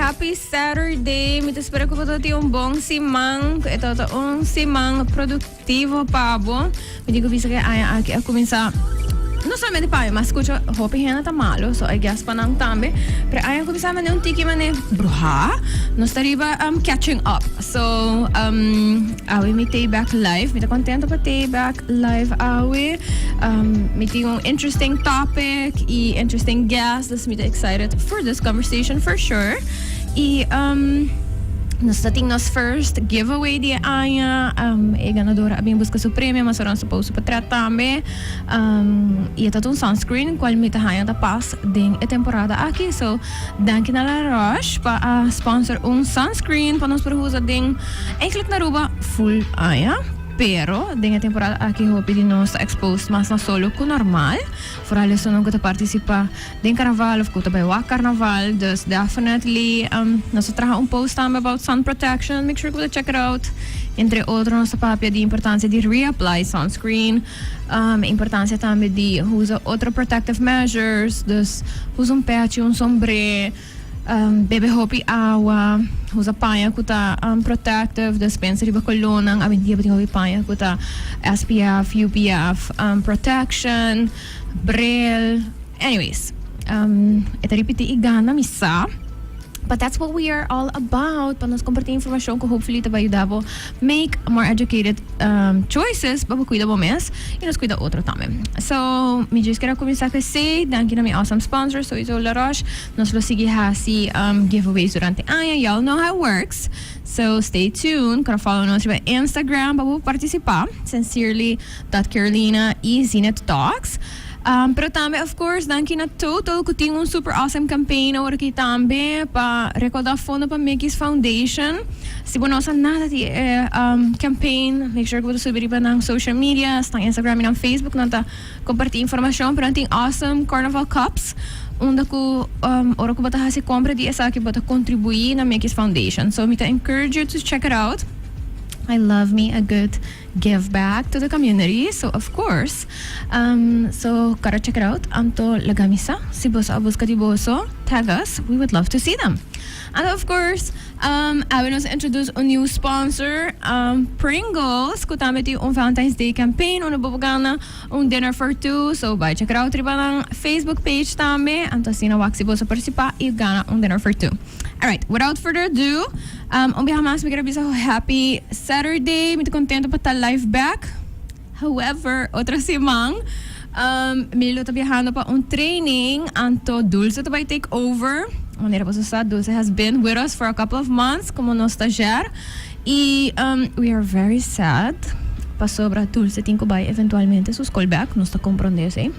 Happy Saturday. Mi ta spera ku bo tin un bon siman. Ku e tabata un siman produktivo pa bo. Mi tin ku bisa ku e aña aki a kuminsá no solamente pa mi, mas skucha hopi hende ta malo, so I guess pa nan tambe. Pero e aña a kuminsá mane un tiki mane bruhá. Nos ta riba catching up. So awe mi ta back live. Mi ta kontento pa ta back live awe. Mi tin un interesting topic y interesting guest, dus mi ta excited for this conversation for sure. Y nos ta tin nos first giveaway di e aña. E ganador a bin busca su premio, mas ora nos ta post su portret tambe. Y e ta un sunscreen cual mi ta haña ta pas den e temporada aki. So danki na La Roche pa a sponsor un sunscreen pa nos por usa den eigenlijk na Aruba full aña. Pero den e temporada aki hopi di nos ta exposed mas na solo cu normal. Vooral esunnan cu ta participa den carnaval of cu ta bay wak carnaval. Dus definitely nos ta traha un post tambe about sun protection. Make sure cu bo ta check it out. Entre otro nos ta papia di importancia di reapply sunscreen. Importancia tambe di usa otro protective measures. Dus usa un pechi, un sombre. Bebe hopi awa, usa paña ku ta protective, dus pensa riba kolónan, awendia bo tin hopi paña ku ta SPF, UPF protection, bril, anyways, e ta ripití i gana mi sa, but that's what we are all about, pa nos kompartí informashon ku hopefully ta bai yuda bo make more educated choices pa bo kuida bo mes i nos kuida otro tambe. So, mi djis kier a kuminsá ku esei, danki na mi awesome sponsors, souiso La Roche. Nos lo sigui hasi giveaways durante aña. Y'all know how it works. So stay tuned. Kora follow nos riba Instagram pa bo partisipá. Sincerely dot Carolina i Zenith Talks. Pero tambe of course danki na Total ku tin un super awesome campaign awor aki tambe pa rekoudá fondo pa Mickey's Foundation. Si bo no sa nada di e campaign, make sure ku bo ta subi riba nan social media, nan Instagram i nan Facebook. Nan ta Comparti informacion pero nan tin awesome carnaval cups unda cu ora cu bo ta haci compra di esaki bo ta contribui na Mickey's Foundation. So mi ta encourage you to check it out. I love me a good give back to the community so of course so gotta check it out. Anto laga mi sa si boso a busca di boso tag us we would love to see them. Anto of course awe nos a introduce un new sponsor Pringles cu tambe tin un Valentine's Day campaign unda bo por gana un dinner for two so bai check it out riba nan Facebook page tambe anto asina wak si boso participa y gana un dinner for two. Alright without further ado un biaha mas mi kier a bisa happy Saturday mi ta contento pa ta live back. However, otro siman mi lo ta biahando pa un training, anto Dulce ta bai take over. Manera boso sa, Dulce has been with us for a couple of months como nos stagiair. Y we are very sad pasobra Dulce tin cu bai eventualmente su school bek, nos ta comprende esey.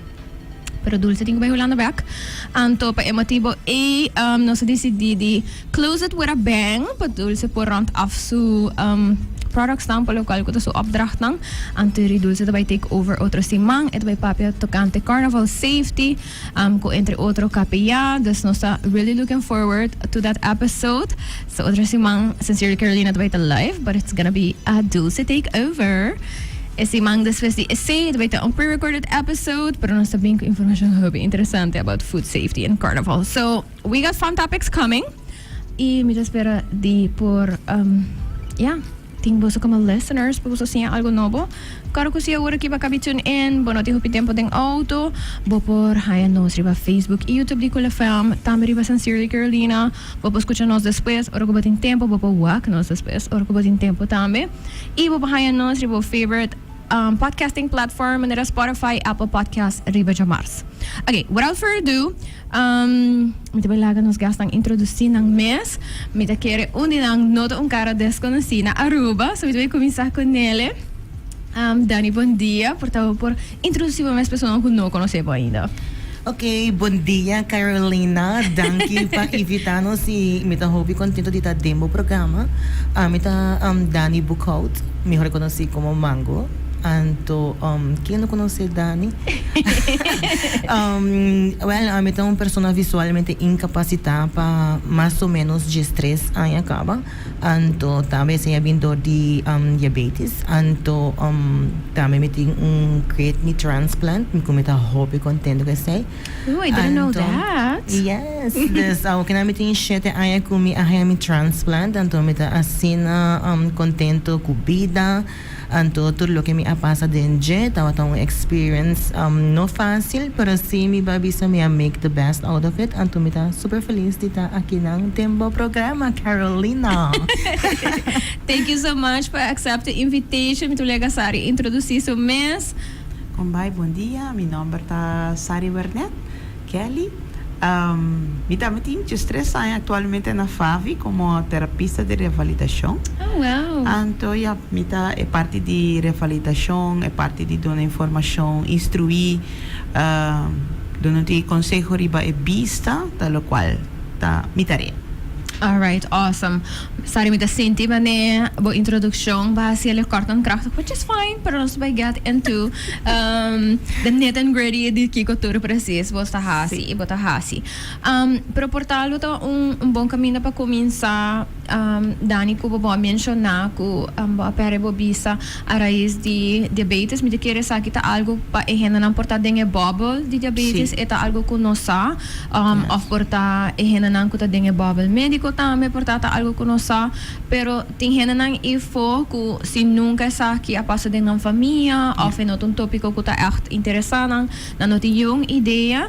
Pero Dulce tin cu bai Hulanda bek. Anto pa e motibo ey nos a dicidi di close it with a bang pa Dulce por rond af su productsnan pa locual cu ta su opdrachtnan. Anto ri Dulce ta bai take over otro siman. E ta bai papia tocante Carnival Safety cu entre otro KPA. Dus nos ta really looking forward to that episode. So otro siman Sincerely Carolina ta bai ta live but it's gonna be a Dulce take over. E siman despues di esey ta bai ta un pre-recorded episode pero nos ta bin cu informacion hopi interesante about food safety and carnival. So we got fun topics coming y mi ta spera di por ya tin boso como listeners pa boso siña algo nobo. Claro cu si awor aki bo cabi tune in bo no tin hopi tempo den auto bo por haya nos riba Facebook y YouTube di Cool FM tambe riba Sincerely Carolina. Bo por scucha nos despues ora cu bo tin tempo bo por wak nos despues ora cu bo tin tempo tambe. Y bo por haña nos riba bo favorite podcasting platform manera Spotify, Apple Podcast riba djamars. Ok, without further ado, mi ta bai laga nos gastnan introduci nan mes. Mi ta kere un di nan no ta un cara desconoci na Aruba, so mi ta bai cuminsa cu Nele. Dany, bon dia. Por ta bo por introduci bo mes personanan cu no conoce bo ainda. Ok, bon dia Carolina, danki pa invita nos y mi ta hopi contento di ta den bo programa. Ami ta Dany Boekhoudt, mihor conoci como Mango. Anto ken no conoce Dany? Well, ami ta un persona visualmente incapacita pa mas o menos diestres aña caba. Anto tambe esei a bin dor di diabetes. Anto tambe mi tin un kidney transplant ku mi ta hopi kontento ku esei. Ooh, I didn't know that. Yes. Yes, dus awokinan mi tin shete aña ku mi a haña mi transplant, anto mi ta asina contento ku bida, anto tur loke mi a pasa den dje tabata un experience no fácil, pero si mi ba bisa mi a make the best out of it, anto mi ta super feliz di ta akinan den bo programa, Carolina. Thank you so much pa accept the invitation. Mi ta lega Sari introduci su mes. Kon bai, bon dia. Mi nomber ta Sari Wernet Kelly. Mi tambe tin djes tres aña actualmente na FAVI como terapista di revalidashon. Oh wow. Anto ya, mi ta e parti di revalidashon, e parti di duna informashon, instruí, duna un tiki conseho riba e bista, ta locual ta mi tarea. Alright, awesome. Sari, mi ta sinti mane bo introduccion ba haci el kort en krachtig, which is fine, pero nos ta bay get into the nit and gritty di kico tur precies bo ta haci y bo ta haci. Pero por tal bo ta un bon caminda pa cuminsa, Dani, cu bo bo a menciona cu bo a perde bo bisa a raiz di diabetes. Mi ta kere esaki ta algo pa e hendenan por ta den e bubble di diabetes, e ta algo cu nos sa. Of por ta e hendenan ku ta den e bòbel médiko tambe por ta ta algu ku nos sa, pero tin hendenan ifo ku si nunka esaki a pasa den nan famia òf e no ta un tópiko ku ta ègt interesá nan, nan no tin yun idea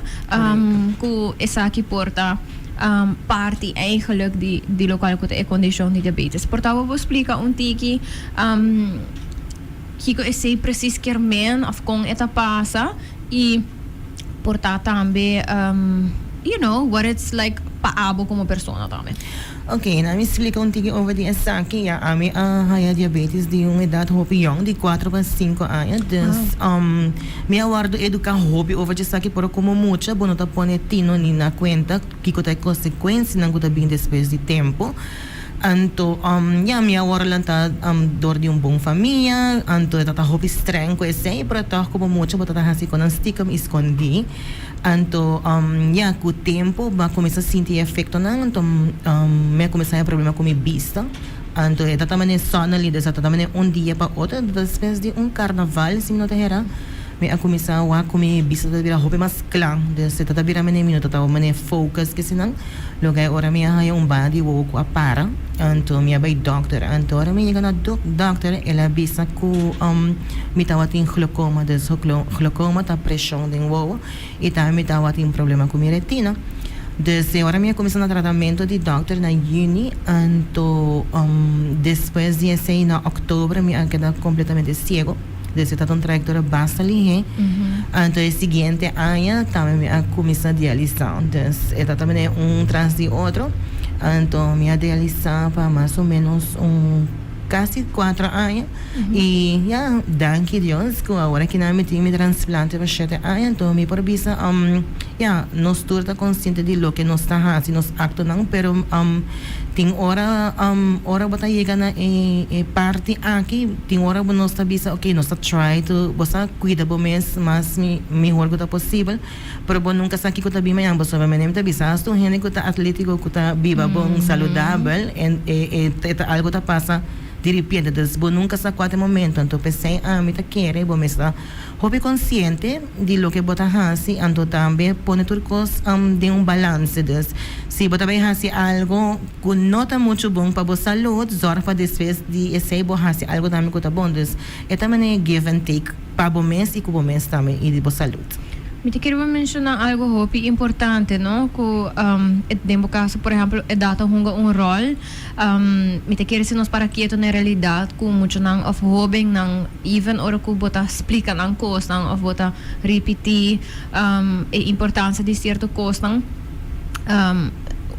ku esaki por ta parti eigenlijk di di lokual ku ta e kondishon di diabetes. Por ta bo por splika un tiki kiko esei presis kier men òf kon e ta pasa i. Por ta tambe you know what it's like pa abo como persona tambe. Ok, na mi splika un tiki over di esaki. Ya ami a haya diabetes di un edad hopi yong, di cuatro pa cinco aña. Dus mi a wordo educa hopi over di esaki, pero como mucha bo no ta pone tino ni na cuenta kico ta e consecuencianan cu ta bin despues di tempo. Anto ya mi a wòrdu lantá dor di un bon famia, anto e tabata hopi streng ku esei, pero tòg komo mucha bo tabata hasi konan stikem i skondí. Anto ya ku tempu bo a kuminsá sinti e efektonan, anto mi a kuminsá haña problema ku mi bista. Anto e tabata manera suddenly, dus a tabata manera un dia pa otro, anto despues di un karnaval si mi no ta hera, mi a kuminsá wak ku mi bista tabata bira hopi mas kla, dus e tabata bira manera mi no tabata manera focus kesinan. Loke e ora mi a haña un banda di wowo ku a para, anto mi a bai dòkter. Anto ora mi yega na dòkter, el a bisa ku mi tabatin glokoma. Dus glokoma ta preshon den wowo i tambe mi tabatin problema ku mi retina. Dus e ora mi a kuminsá na tratamentu di dòkter na yüni, anto despues di esei na òktober mi a keda kompletamente siego. Dus e tabata un trayectoria basta lihé. Anto e siguiente aña tambe mi a cuminsa dialisa. Dus e tabata manera un tras di otro. Anto mi a dialisa pa mas o menos un casi cuatro aña. Y ya, danki Dios cu awor aki nan mi tin mi transplante pa shete aña. Anto mi por bisa, ya, nos tur ta consciente di loke nos ta haci, nos actonan, pero Tin ora, ora bo ta yega na e e parti aki, tin ora bo nos ta bisa ok nos ta try to bo sa cuida bo mes mas mi mihor cu ta posibel, pero bo nunca sa kico ta bin mañana pasobra mi ta bisa hasta un hende cu ta atletico cu ta biba bon saludabel en e e ta algo ta pasa diripiente, entonces bo nunca sa cua ta e momento, anto p'esey ami ta kere bo mes ta Hopi konsiente di loke bo ta hasi, anto tambe pone tur kos den un balanse. Dus, si bo ta bai hasi algo ku no ta muchu bon pa bo salud, zòrg pa despues di esei bo hasi algo tambe ku ta bon. Dus, e ta manera give and take pa bo mes i ku bo mes tambe i di bo salud. Mi ta kere bo menshoná algo hopi importante, no? Ku den bo kaso, por ehèmpel, edat ta hunga un ròl. Mi ta kere si nos para kieto na e realidat ku muchanan òf hóbennan, even ora ku bo ta splika nan kosnan òf bo ta ripití e importansia di sierto kosnan,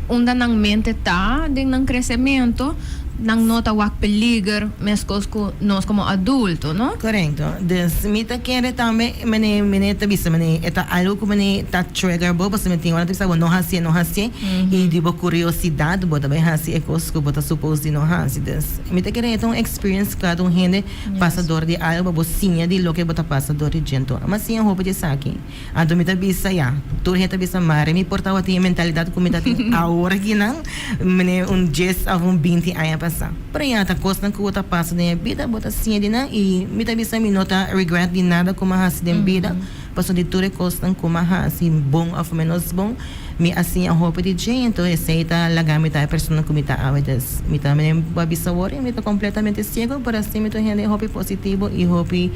unda nan mente ta den nan kresementu, nan no ta wak peliger meskos ku nos komo adulto, no? Korekto. Dus mi ta kere tambe mene mene ta bisa mene e ta algu ku mene ta trigger bo pasobra mi tin ora ta bisa bo no hasié no hasié i di bo kuriosidad bo ta bai hasi e kos ku bo ta supos di no hasi. Dus mi ta kere e ta un experience ku kada un hende pasa dor di algu pa bo siña di loke bo ta pasa dor di dje. Anto mi a siña hopi di esaki. Anto mi ta bisa ya, tur hende ta bisa mare mi por tabatin e mentalidad cu mi ta tin awor akinan, mene un dies of un binti aña pasa. Pero ya, ta cosnan cu bo ta pasa den e bida, bo ta siña di nan y mi ta bisa mi no ta regret di nada cu mi a haci den bida. Pasobra di tur e kosnan ku mi a hasi, bon òf ménos bon, mi a siña hopi di dje. Enton esei ta laga mi ta e persona ku mi ta awe. Dus mi ta menen bo a bisa awor i mi ta kompletamente siego, pero asina mi ta un hende hopi positivo i hopi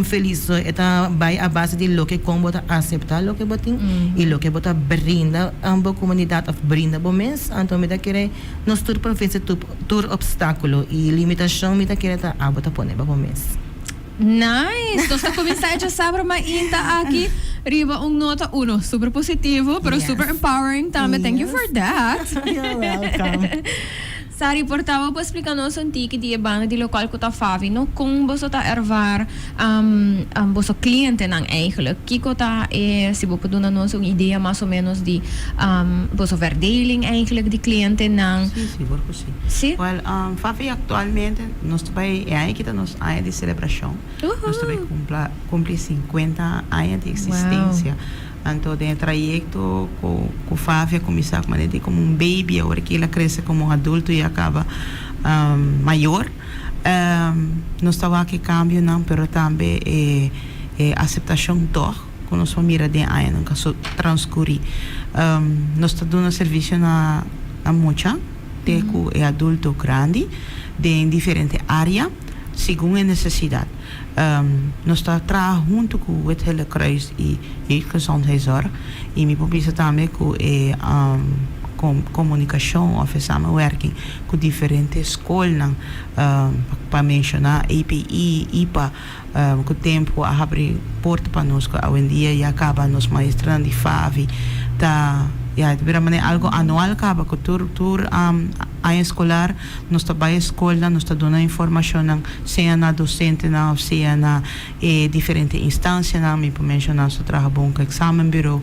felis. So e ta bai a base di loke kon bo ta aseptá loke bo tin i loke bo ta brinda bo komunidat òf brinda bo mes. Anto mi ta kere nos tur por vense tur opstákulo i limitashon mi ta kere ta abo ta pone pa bo mes. Nice! Nos ta cuminsa e djasabra mainta aki riba un nota uno super positivo pero super empowering tambe. Thank you for that. You're welcome. Sari, por ta bo por splica nos un tiki di e banda di locual cu ta Favi, no? Con boso ta ervaar boso clientenan eigenlijk? Kico ta e, si bo por duna nos un idea mas o menos di boso verdeling eigenlijk di clientenan? Si, sigur cu si. Si? Well, Favi actualmente nos ta bay, e aña aki ta nos aña di celebracion. Nos ta bay cumpla, cumpli cincuenta aña di existencia. Anto den e trayecto cu, cu Favi a cuminsa manera di como un baby, awor ki el a crece como un adulto y a caba mayor, nos ta wak e cambionan pero tambe e, e aceptacion tog cu nos por mira den añanan cu a transcuri. Nos ta duna servicio na, na mucha. te ku e adulto grandi den diferente área segun e nesesidat. Nos ta traha huntu ku Wit Gele Kruis i Jeugdgezondheidszorg i mi por bisa tambe ku e komunikashon òf e samenwerking ku diferente skolnan pa menshoná APE, ipa, Ku tempu a habri porta pa nos ku awendia ya kaba nos maestranan di FAVI ta ya ta bira manera algo anual kaba ku tur tur aña eskolar nos ta bai e skolnan nos ta duna informashonnan sea na dosentenan òf sea na e diferente instansianan mi por menshoná nos ta traha bon ku eksamenburo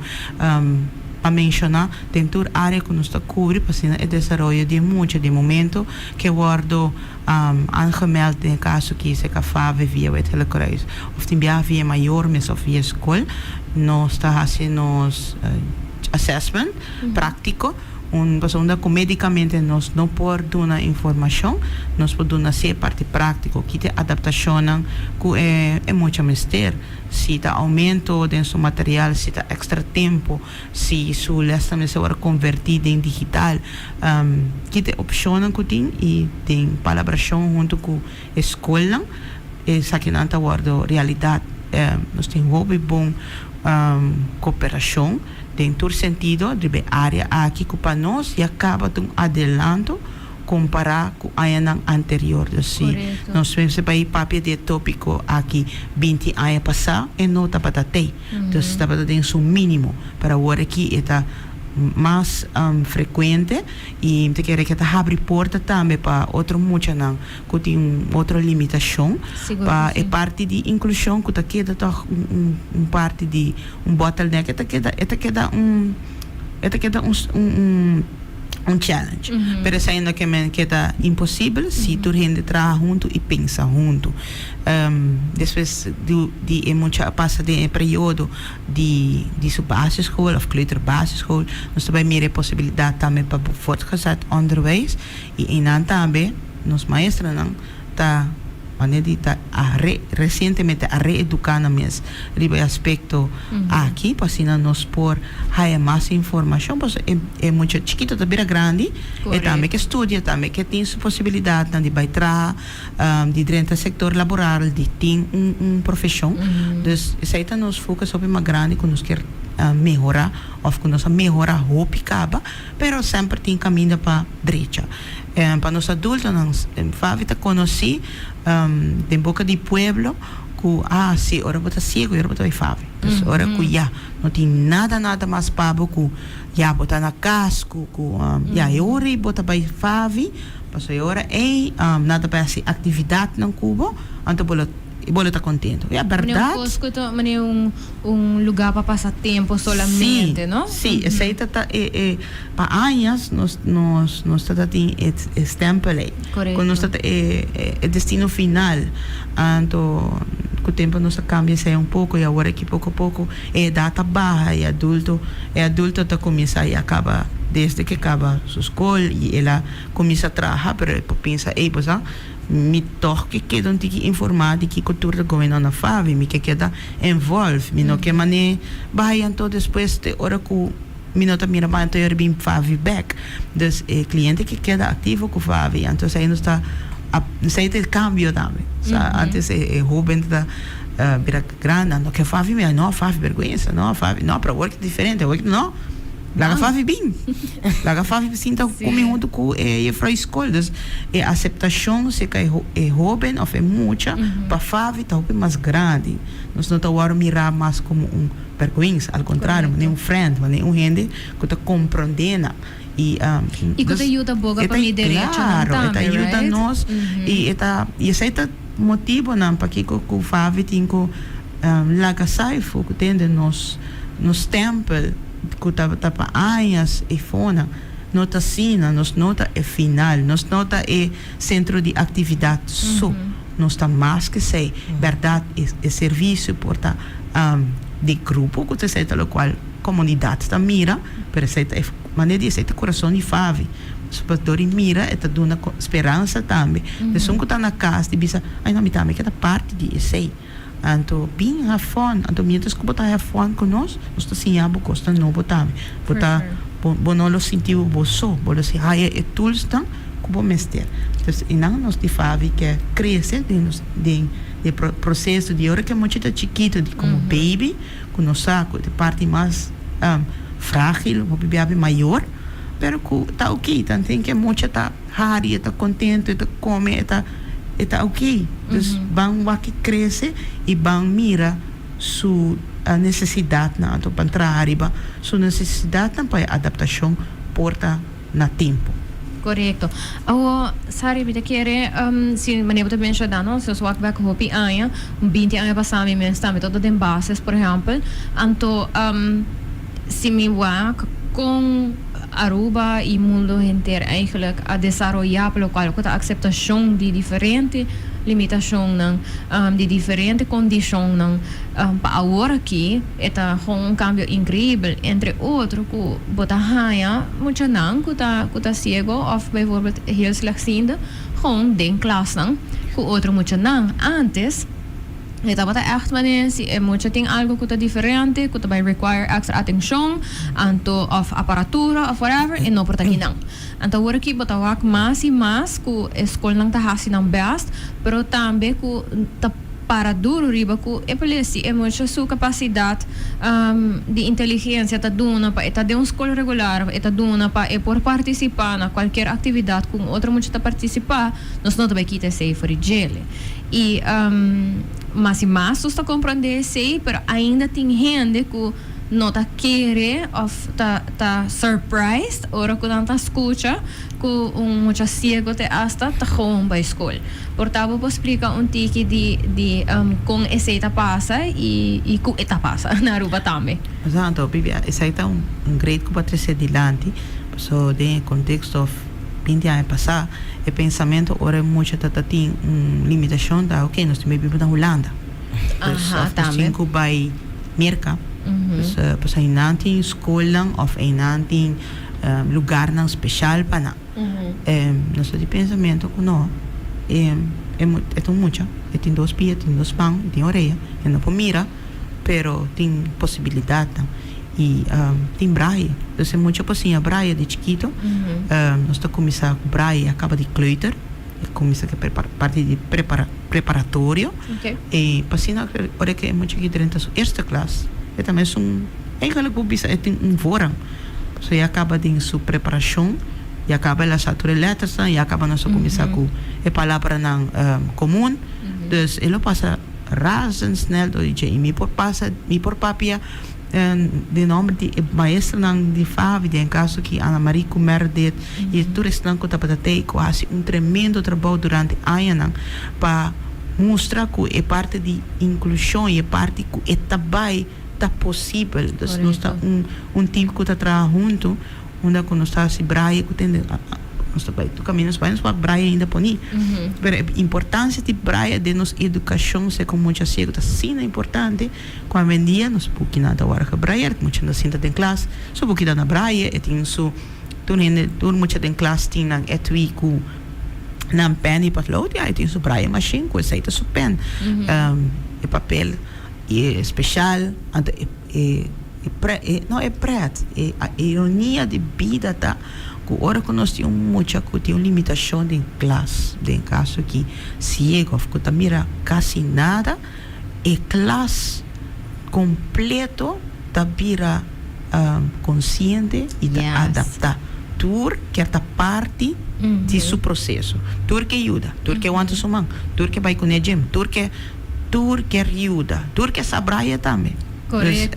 pa menshoná den tur área ku nos ta kubri pa asina e desaroyo di e mucha di momento ke wòrdu Aangemeld den e kaso ki seka FAVE via Wit Gele Kruis of tin biaha via mayor mes of via skol, nos ta hasi nos assessment práktiko un pasobra unda ku médikamente nos no por duna informashon, nos por duna si e parti práktiko, ki ta e adaptashonnan ku e mucha mester, si ta oumento den su material, si ta èkstra tempu. Si su lesnan mester wòrdu konvertí den digital, ki ta e opshonnan ku tin i den palabrashon huntu ku e skolnan esakinan ta wòrdu realidat. Nos tin hopi bon koperashon den tur sentido riba e área aki ku pa nos ya kaba ta un adelanto kompará ku añanan anterior. Dus si nos mester bai papia di e tópiko aki binti aña pasá e no tabata tei. Dus tabata den su mínimo. Pero awor aki e ta mas frekuente i mi ta kere ku e ta habri porta tambe pa otro muchanan ku tin un otro limitashon pa e parti di inklushon ku ta keda tòg un parti di un bottleneck e ta keda e ta keda un e ta keda un un challenge. Pero esei no ke men ke ta imposibel si tur hende traha huntu i pensa huntu. Despues di e mucha a pasa den e periodo di di su basisschool of kleuterbasisschool nos ta bai mira e posibilidat tambe pa voortgezet onderwijs i einan tambe nos maestranan ta wanneer di ta a re recientemente a reeduca nan mes riba e aspecto aki pa asina nos por haya mas informacion pasobra e e mucha chikito ta bira grandi e tambe ke studia tambe ke tin su posibilidadnan di bai traha di drenta sector laboral di tin un un profesion dus esey ta nos focus hopi mas grandi cu nos kier mehora of cu nos a mehora hopi caba pero semper tin caminda pa drecha. Pa nos adultonan, Favi ta conoci den boca di pueblo cu ah si ora bo ta ciego y ora bo ta bay Favi. Dus ora cu ya no tin nada nada mas pa bo cu ya bo ta na cas cu cu ya e ora ey bo ta bay Favi pasobra e ora ey nan ta bay haci actividadnan cu bo anto bo lo bo lo ta contento. Ya Manera un berdad. cos cu ta manera un un lugar pa pasa tempo solamente, Sí, no? sí, esey ta ta e e pa añas nos nos nos ta ta tin e e stempel ey. Cu nos Corecto. ta ta e e destino final. Anto cu tempo nos a cambia esey un poco y awor aki poco poco e edad ta baha y adulto e adulto ta cuminsa y a caba. desde ku e kaba su skol i el a kuminsá traha pero e por pensa ey bo sa mi tòg ke keda un tiki informá di kiko tur ta going on na FAVI mi ke keda involve mi no ke man'é bai anto despues te ora ku mi no ta mira mas anto e bin FAVI bek dus e kliente ke keda aktivo ku FAVI anto esei nos ta esei ta e kambio tambe sa antes e hoben ta bira grandi nan no ke FAVI mi no FAVI berguensa no FAVI no pero awor ta diferente awor no laga FAVI bin laga FAVI sinta ku mi huntu ku e jefrou skol dus e aseptashon serka e hoben of e mucha pa FAVI ta hopi mas grandi nos no ta wòrdu mira mas komo un Berguensa, al contrario, manera un friend, manera un hende cu ta comprende nan. Y, Y cu ta yuda boga pa mi derechonan tambe, right? Claro, e ta yuda nos y e ta, y esey ta motibonan pakico cu Favi tin cu laga saifu cu tende nos, nos stempel cu tabata pa añas eyfonan. No ta asina, nos no ta e final, nos no ta e centro di actividad so. Nos ta mas ke esei. Bèrdat, e servisio por ta di grupo ku ta esei ta lokual komunidat ta mira, pero esei ta e manera di esei ta kurason di Favi. Pasobra dor di mira e ta duna speransa tambe. Esun ku ta na kas di bisa, ai no mi tambe ke ta parti di esei. Anto bin have fun. Anto mientras ku bo ta have fun ku nos, nos ta siña bo kosnan nobo tambe. Bo ta bo no lo sinti bo bo so, bo lo haya e toolsnan ku bo mester. Entonces einan nos di Favi ke krese den nos den e proseso di ora ke mucha ta chikito di komo baby ku nos sa ku e parti mas fragil hopi biabi mayor pero ku ta oke tanten ke mucha ta hari e ta kontento e ta kome e ta e ta oke. Dus ban wak e krese i ban mira su nesesidatnan anto ban traha riba su nesesidatnan pa e adaptashon por ta na tempu. Korekto. Awo, Sari, mi ta kere, si manera bo ta menshona no, si nos wak bek hopi aña, un binti aña pasá mi mes tambe tabata den bases, por ehèmpel. Anto, si mi wak kon Aruba i mundo henter eigenlijk a desaroyá pa lokual ku ta akseptashon di diferente limitashonnan, di diferente kondishonnan, pa awor aki e ta gewoon un kambio inkreibel. Entre otro ku bo ta haña muchanan ku ta ku ta siego òf bijvoorbeeld heel slechtziende gewoon den klasnan ku otro muchanan. Antes e tabata ègt manera si e mucha tin algo ku ta diferente ku ta bai require èkstra atenshon anto òf aparatura òf whatever e no por ta kinan. Anto awor aki bo ta wak mas i mas ku e skolnan ta hasi nan bèst pero tambe ku ta para duru riba ku e p'e si e mucha su kapasidat di inteligensia ta duna pa e ta den un skol regular, e ta duna pa e por partisipá na kualkier aktividat ku un otro mucha ta partisipá, nos no ta bai kita esei for di djele. I mas i mas nos ta komprondé esei, pero ainda tin hende ku no ta kere òf ta ta surprised ora ku nan ta skucha ku un mucha siego te asta ta gewoon bai skol. Por ta bo por splika un tiki di di kon esei ta pasa i i ku e ta pasa na Aruba tambe? Anto Bibi, esei ta un great ku bo a trese dilanti, paso den e konteksto of binti aña pasá e pensamentu ora e mucha ta ta tin un limitashon ta oke nos tin bai biba na Hulanda. Dus of nos tin ku bai Merka. Dus pasobra einan tin skolnan of einan tin lugarnan special pa nan. Nos ta di pensamiento cu no, e e ta un mucha, e tin dos pia, e tin dos man, e tin orea, e no por mira, pero tin posibilidadnan y tin braille. Entonces e mucha por siña braille di chikito, nos ta cuminsa cu braille a caba di kleuter, e cuminsa cu e parti di preparatorio, y pa asina ora cu e mucha aki drenta su eerste klas, e ta mesun, eigenlijk bo bisa e tin un voorrang. So ya kaba den su preparashon, ya kaba el a sa tur e lètersnan, ya kaba nos a kuminsá ku e palabranan komun. Dus e lo pasa razendsnel dor di dje. I mi por pasa, mi por papia den nòmber di e maestronan di Favi, den e kaso aki Ana Marie ku Meredith i tur esnan ku tabata tei ku a hasi un tremendo trabou durante añanan pa mustra ku e parti di inklushon i e parti ku e ta bai ta posibel. Dus nos ta un un team ku ta traha huntu unda ku nos ta hasi braille ku tende nos ta bai tur kaminda nos bai nos wak braille ainda poni. Pero e importansia di braille den nos edukashon segun mucha siegu ta asina importante ku awendia nos bukinan ta wòrdu gebrailleerd. Mucha ta sinta den klas su buki ta na braille e tin su. Tur hende, tur mucha den klas tin nan etui ku nan pen i potlood, ya e tin su braille machine ku esei ta su pen. E papel e special, anto e e e pre e no e pret, e ironia di bida ta ku ora ku nos tin un mucha ku tin un limitashon den klas, den kaso aki siego òf ku ta mira kasi nada, e klas kompleto ta bira konsiente i ta adaptá. Tur kier ta parti di su proseso. Tur ke yuda, tur ke wanta su man, tur ke bai kuné gym, tur ke tur kier yuda, tur ke sa braya tambe. Dus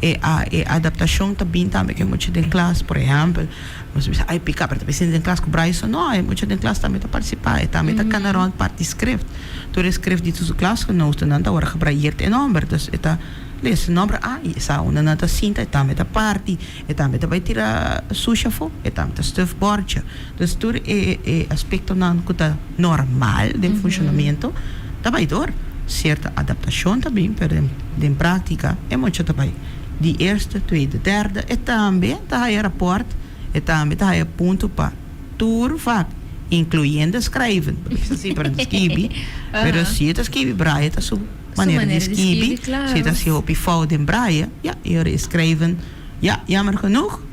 e e adaptashon ta bin tambe ku e mucha den klas. Por ehèmpel, nos ta bisa ay pika pero ta bisa den klas ku braya so. No, e mucha den klas tambe ta partisipá, e tambe ta kana rònt parti skrift. Tur e skrift di su klasgenotennan ta wòrdu gebrayeerd e nòmber. Dus e ta lesa e nòmber a i e sa unda nan ta sinta, e tambe ta parti, e tambe ta bai tira sushi afó, e tambe ta stùf bòrtje. Dus tur e e aspektonan ku ta normal den funshonamentu ta bai dor. Sierto adaptashon ta bin, pero den den práktika e mucha ta bai di eerste, tweede, derde. E tambe ta haya rapòrt, e tambe ta haya punto pa tur vak, inkluyendo skrijven. Bo ta bisa si, pero no ta skibi. Pero si e ta skibi braille ta su manera di skibi. Si e ta hasi hopi fout den braille, ya, e ora e skrijven, ya, jammer genoeg.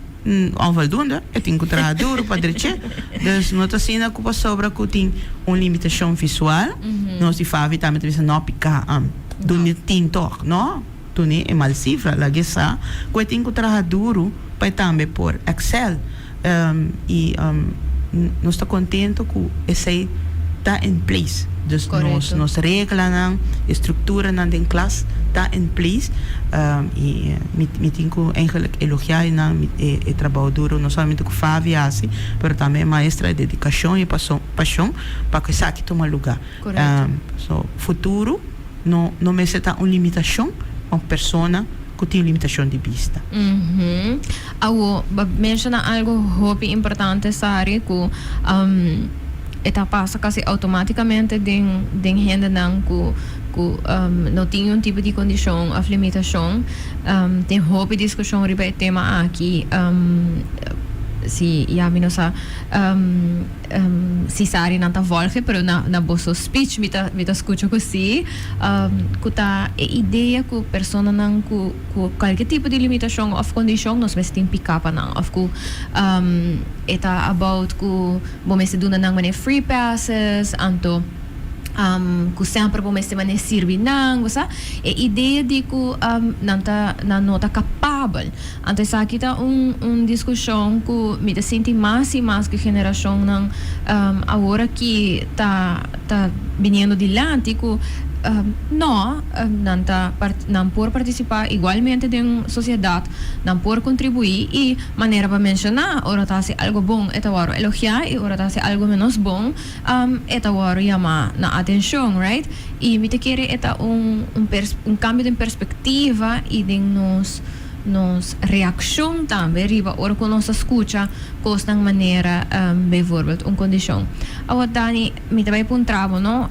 Onvoldoende, e tin ku traha duru pa drech'é. Dus no ta asina ku pasobra ku tin un limitashon visual, nos di Favi tambe ta bisa no piká dunde tin tòg. No, dunde e mal sifra, lag'é sa ku e tin ku traha duru pa e tambe por excel. I nos ta kontento ku esei ta in place. Dus nos nos reglanan, e strukturanan den klas ta in place. I mi mi tin ku eigenlijk elogiá einan e e trabou duru no solamente ku Favi hasi, pero tambe e maestra e dedikashon i paso pashon pa ku esaki tuma lugá. So futuro no no mester ta un limitashon pa un persona ku tin limitashon di bista. Awo, bo a menshoná algu hopi importante, Sari, ku e ta pasa kasi outomátikamente den den hendenan ku ku no tin un tipo di kondishon òf limitashon. Tin hopi diskushon riba e tema aki. Si ya mi no sa si Sari nan ta volge, pero na na boso speech mi ta mi ta skucha ku si, ku ta e idea ku personanan ku Ku kualke tipo di limitashon òf kondishon nos mester tin piká pa nan òf ku e ta about ku bo mester duna nan manera free passes anto ku semper bo mester manera sirbi nan bo sa e idea di ku nan ta nan no ta kapabel anto esaki ta un un diskushon ku mi ta sinti mas i mas ku generashonnan awor aki ta ta biniendo dilanti ku no nan ta nan por partisipá igualmente den sosiedat, nan por kontribuí i, manera bo a menshoná, ora ta hasi algu bon e ta wòrdu elogiá i ora ta hasi algu ménos bon e ta wòrdu yamá na atenshon, right? I mi ta kere e ta un un kambio den perspektiva i den nos nos reakshon tambe riba ora ku nos ta skucha kosnan manera bijvoorbeeld un kondishon. Awor Dani, Mi ta bai puntra bo, no?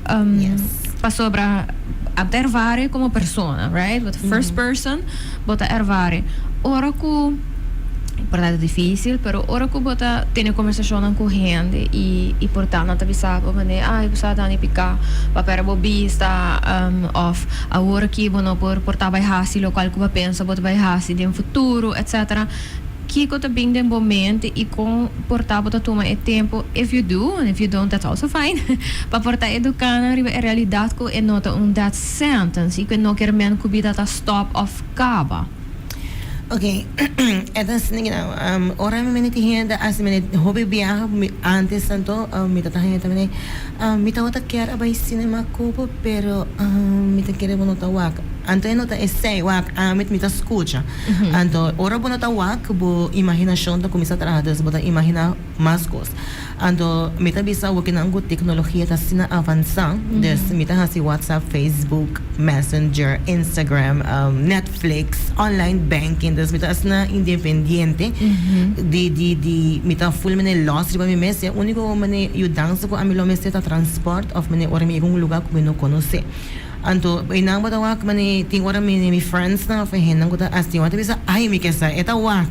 Pasobra abo ta ervare como persona, right? Bo ta first person, bo ta ervare. Ora cu, por ta dificil, pero ora cu bo ta tene conversacionnan cu hende y y por ta nan ta bisa bo mane, ay bo sa Dani pica pa perde bo bista, of awor aki bo no por por ta bai haci locual cu bo a pensa bo ta bai haci den futuro, etcetera. Kiko ta bin den bo mente i kon por ta bo ta tuma e tempu, if you do, and if you don't that's also fine, pa por ta eduká nan riba e realidat ku e no ta un death sentence i ku e no kier men ku bida ta stòp òf kaba. Ok, e ta asina ki nan, ora mi mene tin hende ta hasi mene hopi biaha mi antes tanto mi ta ta hende ta mene mi tabata kier a bai cinema ku bo pero mi ta kere bo no ta wak anto e no ta esei wak ami mi ta skucha. Anto ora bo no ta wak, bo imaginashon ta kuminsá traha, dus bo ta imaginá mas kos. Anto mi ta bisa awokinan ku teknologia ta asina avansá, dus mi ta hasi WhatsApp, Facebook, Messenger, Instagram, Netflix, online banking, dus mi ta asina independiente di di di mi ta ful mene lòs riba mi mes. E úniko mane yudansa ku ami lo mester ta transpòrt òf mane ora mi yega un lugá ku mi no konosé. Anto einan bo ta wak mane tin ora mi mi friendsnan of e hendenan ku ta hasi wan ta bisa ay mi ke sa e ta wak.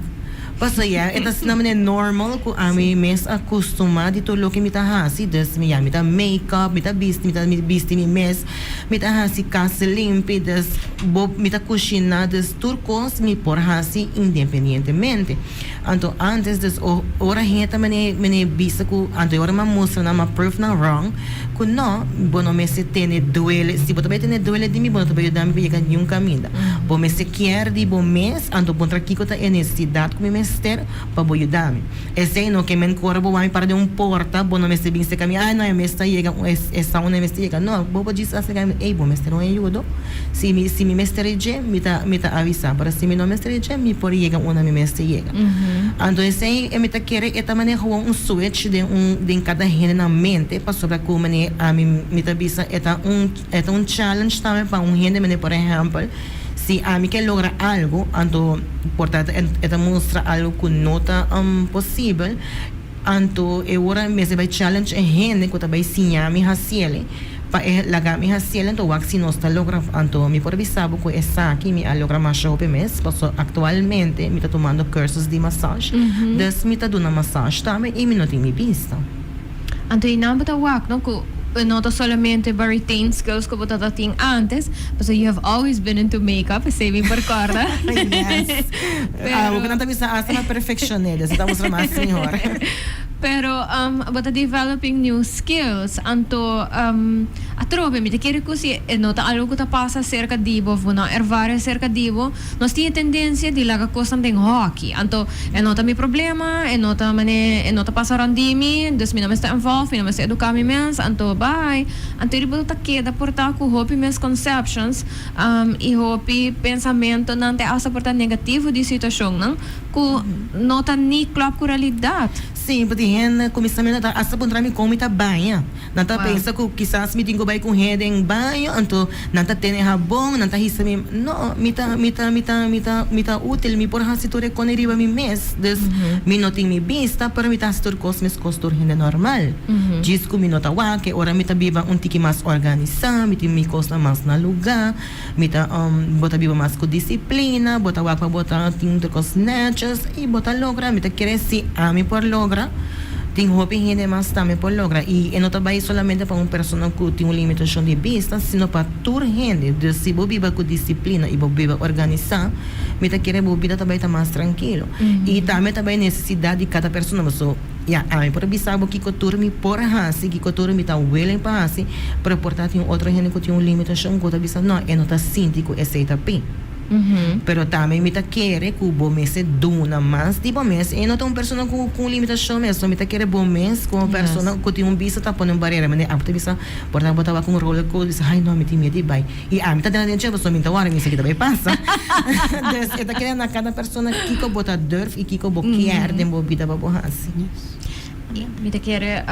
Paso ya e ta asina manera normal ku ami mes a kustumá di tur loke mi ta hasi. Dus mi ya mi ta make up, mi ta bisti, mi ta bisti mi mes, mi ta hasi kas limpi, dus bo mi ta kushiná, dus tur kos mi por hasi independientemente. Anto antes dus ora hende ta mane mane bisa ku anto e ora mi a mustra nan mi a prove nan wrong ku no bo no mester tene duele si bo ta bai tene duele di mi bo no ta bai yuda mi pa yega niun kaminda bo mester kier di bo mes anto puntra kiko ta e nesesidat ku mi mester pa bo yuda mi esei no ke men ku ora bo wak mi para den un porta bo no mester bin seka mi ay no e mes ta yega esta un e mester yega no bo por djis a seka mi ey bo mester un ayudo. Si mi si mi mester e dje, mi ta mi ta avisá, pero si mi no mester e dje, mi por yega unda mi mester yega. Anto esei e mi ta kere e ta manera gewoon un switch den un den kada hende nan mente pasobra ku manera ami mi ta bisa e ta un e ta un challenge tambe pa un hende manera por ehèmpel si ami ke logra algu anto por ta e ta mustra algu ku no ta posibel anto e ora mester bai challenge e hende ku ta bai siña mi hasiel. Pa e laga mi haciel anto wak si nos ta logra anto mi por bisa bo cu esaki mi a logra masha hopi mes paso actualmente mi ta tumando cursus di massage dus mi ta duna massage tambe y mi no tin mi bista. Anto y nan bo ta wak no cu no ta solamente bo retain skills cu bo ta ta tin antes paso you have always been into makeup esey mi por corda. Yes. Pero. Bo nan ta bisa hasta mi a perfeccione dus mi ta mustra mas mihor. Pero bo ta developing new skills, anto atrobe mi ta kere ku si e no ta algo ku ta pasa serka di bo of bo no ervaria serka di bo, nos tin e tendensia di laga kosnan den hoki. Anto e no ta mi problema, e no ta mane, e no ta pasa rond di mi, dus mi no mester involve, mi no mester eduka mi mes, anto bai. Anto riba bo ta keda por ta ku hopi misconceptions i hopi pensamentonan te asta por ta negativo di situashonnan. Ku no ta ni klòp ku realidat. Sí, bo tin hende kuminsamentu ta asta puntra mi kon mi ta baña. Nan ta pensa ku kisas mi tin ku bai ku hende den baño, anto nan ta tene habon, nan ta hisa mi. No, mi ta, mi ta, mi ta, mi ta, mi ta útil, mi por hasi tur e kos riba mi mes. Dus, mi no tin mi bista, pero mi ta hasi tur kos meskos tur hende normal. Djis ku mi no ta wak, e ora mi ta biba un tiki mas organisá, mi tin mi kosnan mas na lugá. Mi ta bo ta biba mas ku disiplina, bo ta wak pa bo ta tin tur kos nètjes i bo ta logra. Mi ta kere si ami por logra, tin hopi hende mas tambe por logra. I e no ta bai solamente pa un persona ku tin un limitashon di bista, sino pa tur hende. Dus si bo biba ku disiplina i bo biba organisá, mi ta kere bo bida ta bai ta mas trankilo. I tambe ta bai nesesidat di kada persona. Pasobra Ya, ami por bisa bo kiko tur mi por hasi, kiko tur mi ta willing pa hasi, pero por ta tin un otro hende ku tin un limitashon ku ta bisa no, e no ta sinti ku esei ta pi. Pero tambe mi ta kere ku bo mester duna mas di bo mes. E no ta un persona ku ku un limitashon mes, so mi ta kere bo mes komo persona ku tin un bista ta pone un barera. Manera abo ta bisa, por ta bo ta wak un roller coaster, bisa hay no mi tin miedu di bai. I ami ta tene den dje pasobra mi ta wòrdu mi sa ki ta bai pasa. Dus e ta keda na kada persona kiko bo ta durf i kiko bo kier den bo bida pa bo hasi. Mi ta kere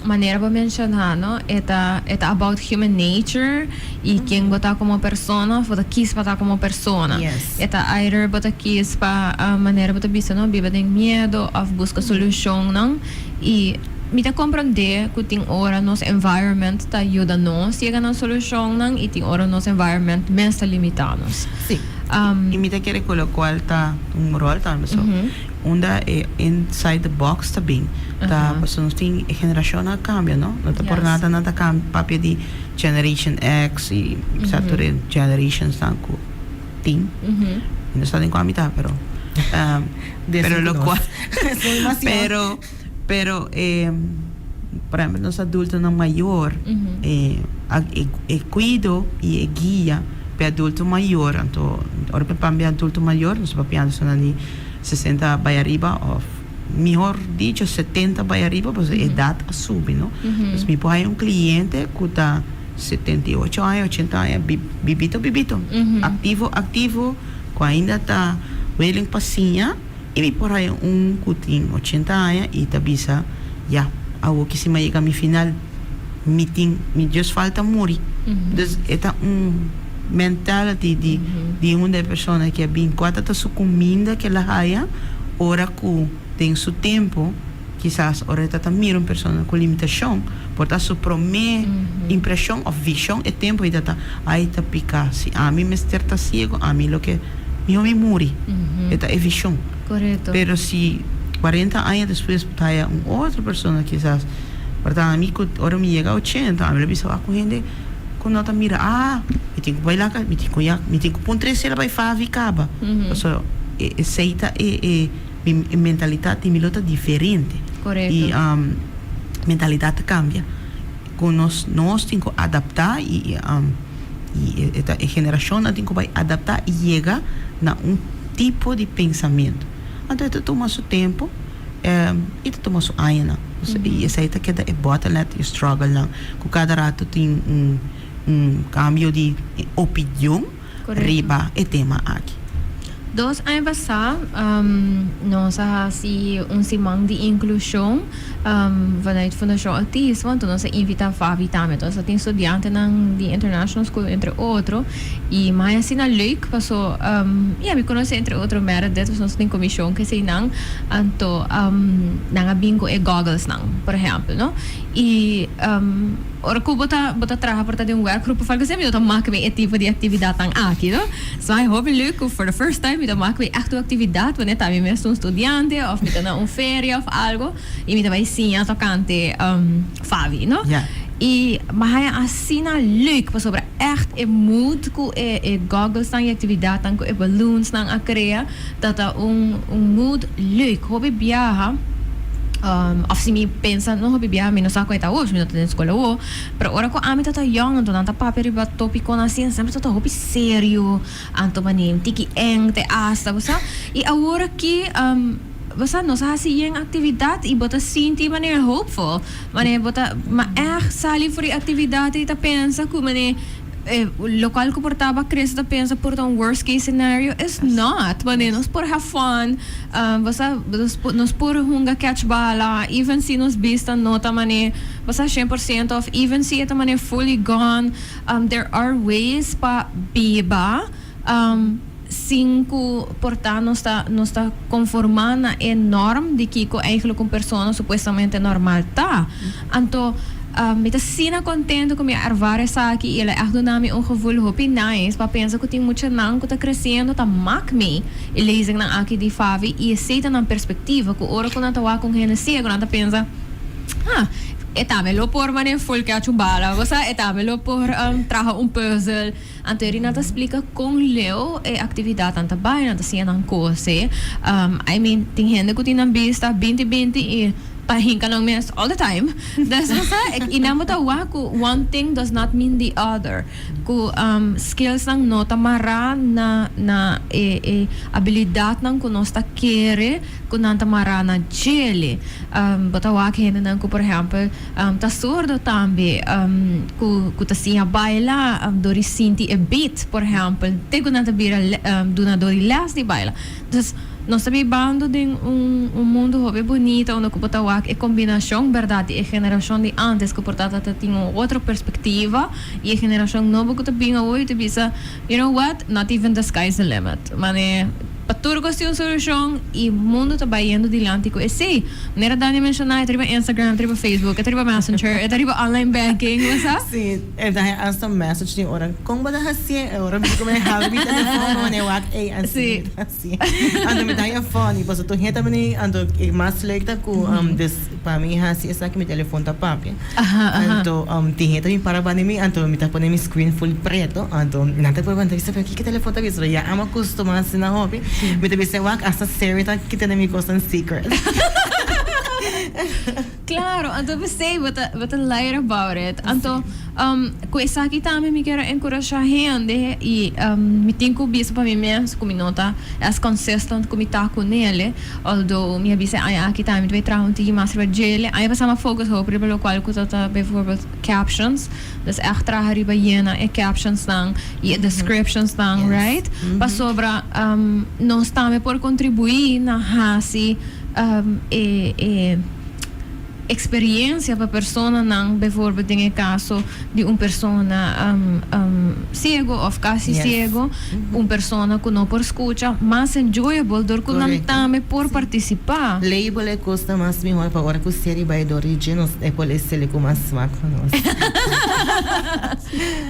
manera bo menshoná no e ta e ta about human nature i ken bo ta komo persona òf bo ta kis pa ta komo persona. E ta either bo ta kis pa manera bo ta bisa no biba den miedo òf buska solushonnan i Mi ta komprondé ku tin ora nos environment ta yuda nos yega na solushonnan i tin ora nos environment mes ta limitá nos. Sí. I mi ta kere ku lokual ta un ròl tambe so. Unda e inside the box ta bin ta pasobra nos tin e generashonnan a kambia no. No ta por nada nan ta papia di generation X i sa tur e generationsnan ku tin. Mi no sa den kua mi ta pero pero lokual pero. Pero e, por ehempel nos adultonan mayor, e e cuido y e guia p'e adulto mayor, anto ora pa papia adulto mayor nos ta papiando esnan di sesenta bay ariba of mihor dicho setenta bay ariba pasobra e edad a subi no. Entonces mi por haya un cliente cu ta 78 aña, ochenta aña bibito bibito, activo activo cu ainda ta willing pa siña. I mi por haya un ku tin ochenta aña i ta bisa, Ya, awo ki si mi a yega mi final, mi tin, mi djos falta muri. Dus e ta un mentality di di un de e persona ki a bin. Kua ta ta su kuminda ku el a haya ora ku den su tempu, kisas ora e ta ta mira un persona ku limitashon, por ta su promé impreshon òf vishon e tempu ei ta ta, Ai ta pika, si ami mester ta siego, ami lo ke. Mihó mi muri. E ta e vishon. Korekto. Pero si 40 aña despues bo ta haya un otro persona kisas por ta ami ku ora mi yega 80 ami lo bisa wak ku hende ku no ta mira ah mi tin ku bai laka mi tin ku ya mi tin ku pun tres sela bai favi kaba. Pasobra esei ta e e mi mentalitat di mi lo ta diferente. Korekto. I mentalidat ta kambia. Ku nos nos tin ku adaptá i i e ta e generashonnan tin ku bai adaptá i yega na un tipo di pensamentu. Anto e ta tuma su tempu i ta tuma su añanan. I esei ta keda e bottleneck i e strugglenan ku kada ratu tin un un kambio di opinion. riba e tema aki. Dos aña pasá nos a hasi un siman di inklushon vanuit Fundashon Autismo, anto nos a invitá Favi tambe. Entonces a tin studiantenan di International School entre otro i mai asina leuk paso ya mi konosé entre otro Meredith, pasobra nos tin komishon ku eseinan, anto nan a bin ku e gogglesnan por ehèmpel no i. Ora ku bo ta bo ta traha por ta den un werkgroep of algo así, mi no ta mak mi e tipo di aktividatnan aki, no. So ai hopi leuk ku for the first time mi ta mak mi ègt un aktividat wanneer ta mi mes ta un studiante òf mi ta na un feria òf algo i mi ta bai siña tokante Favi, no. I mi a haña asina leuk pasobra ègt e mood ku e e gogglesnan i aktividatnan ku e balloonsnan a krea ta ta un un mood leuk. Hopi biaha. Of si mi pensa no hopi biaha mi no sa con e ta awor, mi no ta den school awor, pero ora cu ami ta ta young anto nan ta papia riba topiconan asina semper ta ta hopi serio, anto mane un tiki eng te hasta bo sa, y awor aki bo sa nos a haci yen actividad y bo ta sinti manera hopeful, mane bo ta ma echt sali for di actividad y ta pensa cu mane. Locual cu por taba Chris ta pensa por ta un worst case scenario is not. Wanneer nos por have fun, bo sa, nos por hunga catch bala, even si nos bista no ta mane, bo sa, 100% of even si e ta mane fully gone, there are ways pa biba sin cu por ta nos ta nos ta conforma na e norm di kico eigenlijk un persona supuestamente normal ta. Anto mi ta asina contento cu mi a ervaar esaki y el a echt duna mi un gevoel hopi nice pa pensa cu tin muchanan cu ta creciendo ta mak mi e lezingnan aki di Favi y esey ta nan perspectiva cu ora cu nan ta wak un hende ciego nan ta pensa, ah, e tambe lo por mane full catch un bala, bo sa, e tambe lo por traha un puzzel. Anto Irina ta splika kon leu e aktividatnan ta bai, nan ta siña nan kose. I mean, tin hende ku tin nan bista 20 20 i ta hinka nan mes all the time. Dus bo sa, i nan bo ta wak ku one thing does not mean the other. Ku skillsnan no ta mará na na e e abilidatnan ku nos ta kere ku nan ta mará na djele. Bo ta wak hendenan ku por ehèmpel Ta surdo tambe cu cu ta siña baila dor di sinti e beat, por ehempel, te cu nan ta bira dunador di les di baila. Entonces, nos ta bibando den un un mundo hopi bunita unda cu bo ta wak e combinacion berdad di e generacion di antes cu por ta ta tin un otro perspectiva y e generacion nobo cu ta bin awo y ta bisa, you know what, not even the sky is the limit. Mane pa tur cos tin un solucion y mundo ta bay yendo dilanti cu esey. Manera Dani a menciona, e ta riba Instagram, e ta riba Facebook, e ta riba Messenger, e ta riba online banking, bo sa? Sí, e ta haña hasta message tin ora, con bo ta hacié? E ora mi di cu mi habri mi telefon, mi mane wak ey, así mi ta hacié. Anto mi ta haña funny, pasobra tur hende ta bini, anto e mas leuk ta cu des pa mi haci esaki mi telefon ta papia. Anto tin hende ta bin para banda di mi, anto mi ta pone mi screen full preto, anto nan ta pregunta, pero kiko telefon ta bisa? Ya amo acostuma asina hopi. Mi ta bisa wak hasta Siri ta kita mi cosnan secret. Claro, anto p'esei bo ta bo ta light about it. Anto cu esaki tambe mi kier a encurasha hende y mi tin cu bisa pa mi mes cu mi no ta as consistent cu mi ta cu nele, although mi a bisa e aña aki tambe mi ta bay traha un tiki mas riba djele. Aña pasa mi a focus hopi riba locual cu ta ta bijvoorbeeld captions. Dus echt traha riba yena e captionsnan y e descriptionsnan, right? Pasobra nos tambe por contribui na haci e e. experiencia pa personanan, bijvoorbeeld den e caso di un persona ciego of casi ciego, un persona cu no por scucha, mas enjoyable door cu nan tambe por participa. Label e cos ta mas mihor pa ora cu serie bay door di dje nos e por esele cu mas smaak pa nos.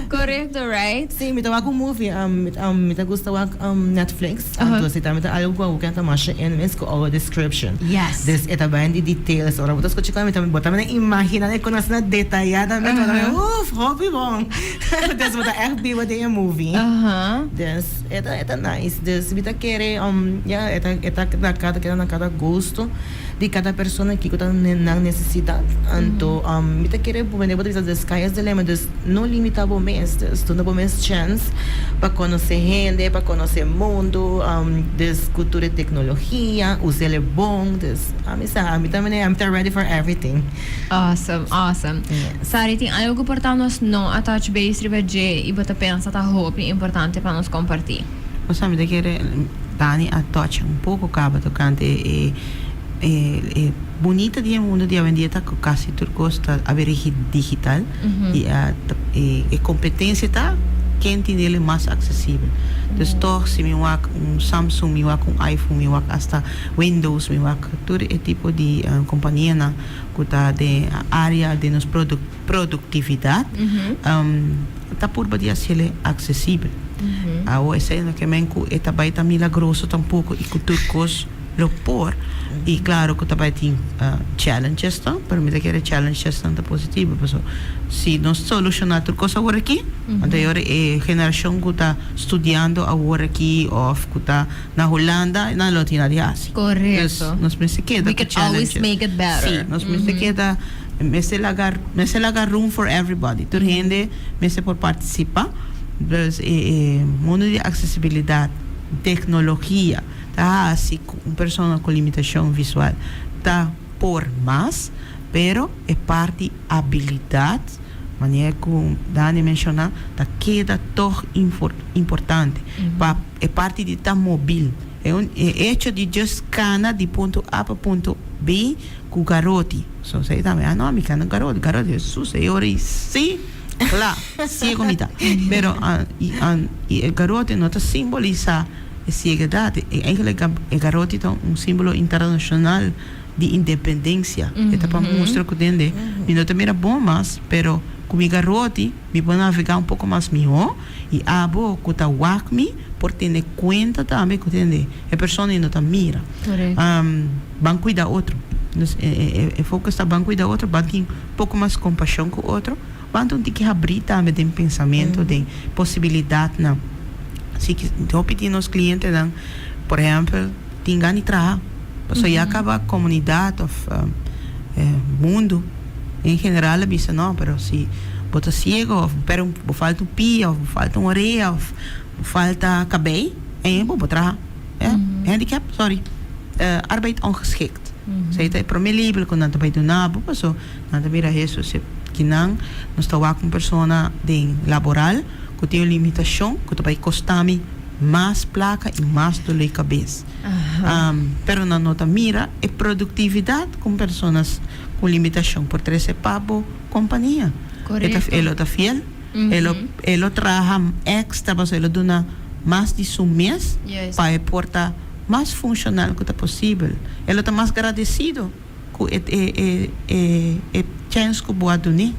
Correcto, right? Si, mi ta wak un movie, mi ta gusta wak Netflix. Anto si tambe ta algo cu awo ta masha in mes cu audio description. Yes. Dus e ta bay di details. Ora bo ta scucha cu mi ta bo ta mira imagina e con asina detayadamente bo ta mira uf hopi bon. Dus bo ta echt biba den e movie. Dus e ta e ta nice. Dus mi ta kere ya e ta e ta na cada keda na cada gusto di cada persona kico ta nan necesidad. Anto mi ta kere bo bo ta bisa the sky is the limit dus no limita bo mes. Dus duna bo mes chance pa conoce hende, pa conoce mundo, dus cu tur e tecnologia, us'el e bon, dus ami sa, ami ta mene, ami ta ready for everything. Awesome, awesome. Yes. Sari, tin algo cu por ta nos no a touch base riba dje y bo ta pensa ta hopi importante pa nos comparti? Osea, mi ta kere Dani a touch un poco caba tocante e e e bunita di e mundo di awendia ta cu casi tur cos ta a bira digital y a e e competencia ta ken tin el e mas accesibel. Dus toch si mi wak un Samsung, mi wak un iPhone, mi wak hasta Windows, mi wak tur e tipo di companianan cu ta den area di nos productividad ta purba di haciel accesibel. Awo esey no ke men cu e ta bay ta milagroso tampoco y cu tur cos lo por y claro cu ta bay tin challenges ta pero mi ta kere challenges nan ta positivo paso si nos soluciona tur cos awor aki anto e ora e generacion cu ta studiando awor aki of cu ta na Hulanda nan lo tin nada di haci. Correcto. Dus nos mester keda We cu can always challenges. make it better. Si, nos mester keda mester laga mester laga room for everybody tur hende mester por participa dus e e mundo di accesibilidad tecnologia ta hasi ku un persona ku limitashon visual ta por mas, pero e parti abilidat, manera ku Dani menshoná, ta keda tòg importante pa e parti di ta mobil. E un e echo di just kana di punto A pa punto B ku garoti. So esei tambe, ah no, mi kana garoti, garoti, Hesus, e ora ei sí, kla, siego mi ta. Pero i e garoti no ta simbolisá. E sieguedat, e eigenlijk e garoti ta un simbolo internashonal di independensia. E ta pa mustra ku dende mi no ta mira bon mas, pero ku mi garoti mi por navegá un poko mas mihó i abo ku ta wak mi por tene kuenta tambe ku dende e persona ei no ta mira. Ban kuida otro. Dus e focus ta ban kuida otro, ban tin poko mas kompashon ku otro. Ban ta un tiki habrí tambe den pensamentu, den posibilidatnan. Si hopi di nos klientenan, por ehèmpel, tin gana di traha, pasobra ya kaba komunidat òf mundu en general a bisa no, pero si bo ta siego òf bo falta un pia òf bo falta un orea òf bo falta kabei, e bo por traha. Handicap, sorry, arbeid ongeschikt. Esei ta e promé label ku nan ta bai duna bo, pasobra Nan ta mira Hesus e kinan nos ta wak un persona den laboral ku tin un limitashon ku ta bai kosta mi mas plaka i mas doló kabes. Pero nan no ta mira e produktividat ku un persona ku limitashon por trese pa bo kompania. E lo ta fiel, e lo e lo traha èkstra pasobra e lo duna mas di su mes pa e por ta mas funshonal ku ta posibel. E lo ta mas gradesido. Ku e e e e chèns ku bo a dun'é,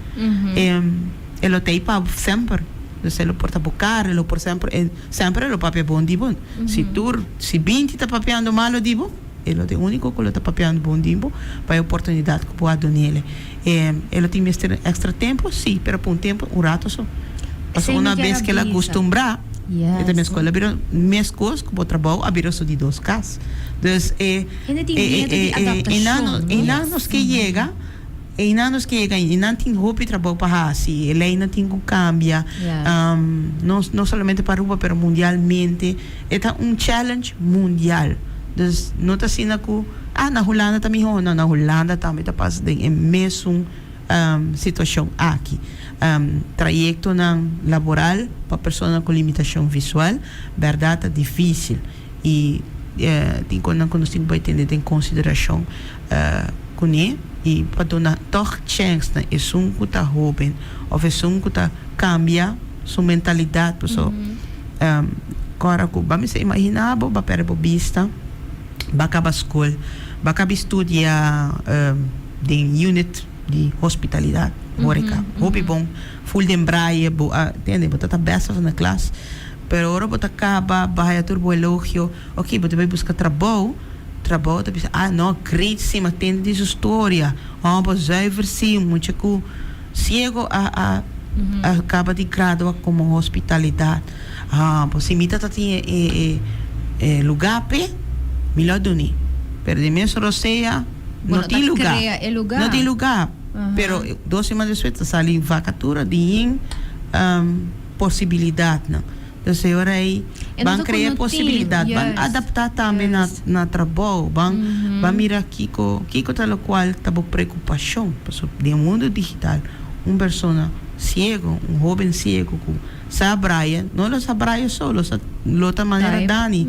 e lo ta ei pa bo semper. Dus e lo por ta bo kara, e lo por semper e semper e lo papia bon di bo. Si tur si binti ta papiando malo di bo, e lo ta e úniko ku lo ta papiando bon di bo pa e oportunidat ku bo a dun'é. E lo tin mester èkstra tempu? Sí, pero pa un tempu, un rato so. Pasobra una bes ku el a kustumbrá, e ta meskos. El a bira meskos ku bo trabou a bira su di dos kas. Dus e einan nos ke yega, einan nos ke yega, einan tin hopi trabou pa hasi, e leinan tin ku kambia, no solamente pa Aruba pero mundialmente, e ta un challenge mundial. Dus no ta asina ku ah na Hulanda ta mihó, no, na Hulanda tambe ta pasa den e mesun situashon aki. Trayektonan laboral pa personanan ku limitashon visual bèrdat ta difísil. I tin konan ku nos tin ku bai tene den konsiderashon ku. kuné i pa duna tòg chèns na esun ku ta hóben òf esun ku ta kambia su mentalidat. Paso kòrda ku ba mester imaginá bo, ba pèrdè bo bista, ba kaba skol, ba kaba studia den unit di hospitalidat, horeca, hopi bon, ful den braille, bo a tende, bo ta ta best of in the class, pero ora bo ta kaba, bo haya tur bo elogio, ok, bo ta bai buska trabou, trabou ta bisa, ah no, great si, mi a tende di su storia, oh bo zuiver si, un mucha ku ciego a a a kaba di gradua komo hospitalidat, ah bo si mi ta ta tin e e e luga p'e, mi lo a duni, pero di mes rosea Bo no no ta tin luga, krea e luga. no tin luga, pero dos siman despues ta sali vakatura di yin posibilidatnan. Entonces e ora ei E no ban ta ku krea no tin, posibilidat, ban juist, adaptá tambe na juist. na trabou, ban ban mira kiko kiko ta lokual ta bo preokupashon, pasobra den mundu digital un persona siego, un hoben siego ku sa braille, no lo sa braille so, lo sa lo ta manera Type. Dani,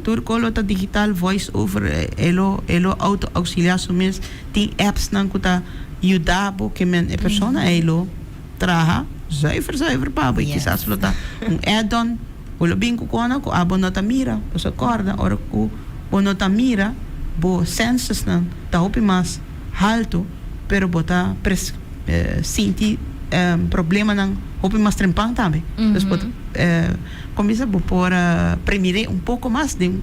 tur kos lo ta digital, voice over, e lo e lo auto auxiliá su mes, tin appsnan ku ta yuda bo ke men e persona ei lo traha zuiver zuiver pa bo y kisas lo ta un add-on bo lo bin cu cona cu abo no ta mira pasobra corda ora cu bo no ta mira bo senses nan ta hopi mas halto pero bo ta sinti problemanan hopi mas trempan tambe dus bo ta como bisa bo por premire un poco mas den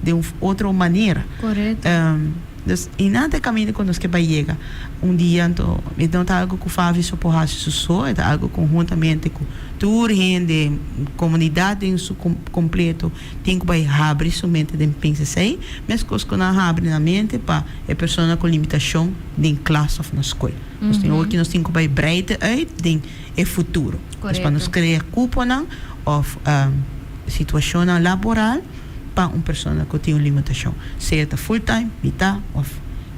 un otro manera. Dus i nan ta e kaminda ku nos ke bai yega. Un dia anto e no ta algu ku Favi so por hasi su so, e ta algu konhuntamente ku tur hende, komunidat den su kompleto tin ku bai habri su mente den pensa esei, meskos ku nan habri nan mente pa e persona ku limitashon den klas òf na skol. Nos tin hopi nos tin ku bai breite uit den e futuro. Dus pa nos krea kuponan òf situashonnan laboral. Pa un persona ku tin un limitashon, sea ta full time, mitá òf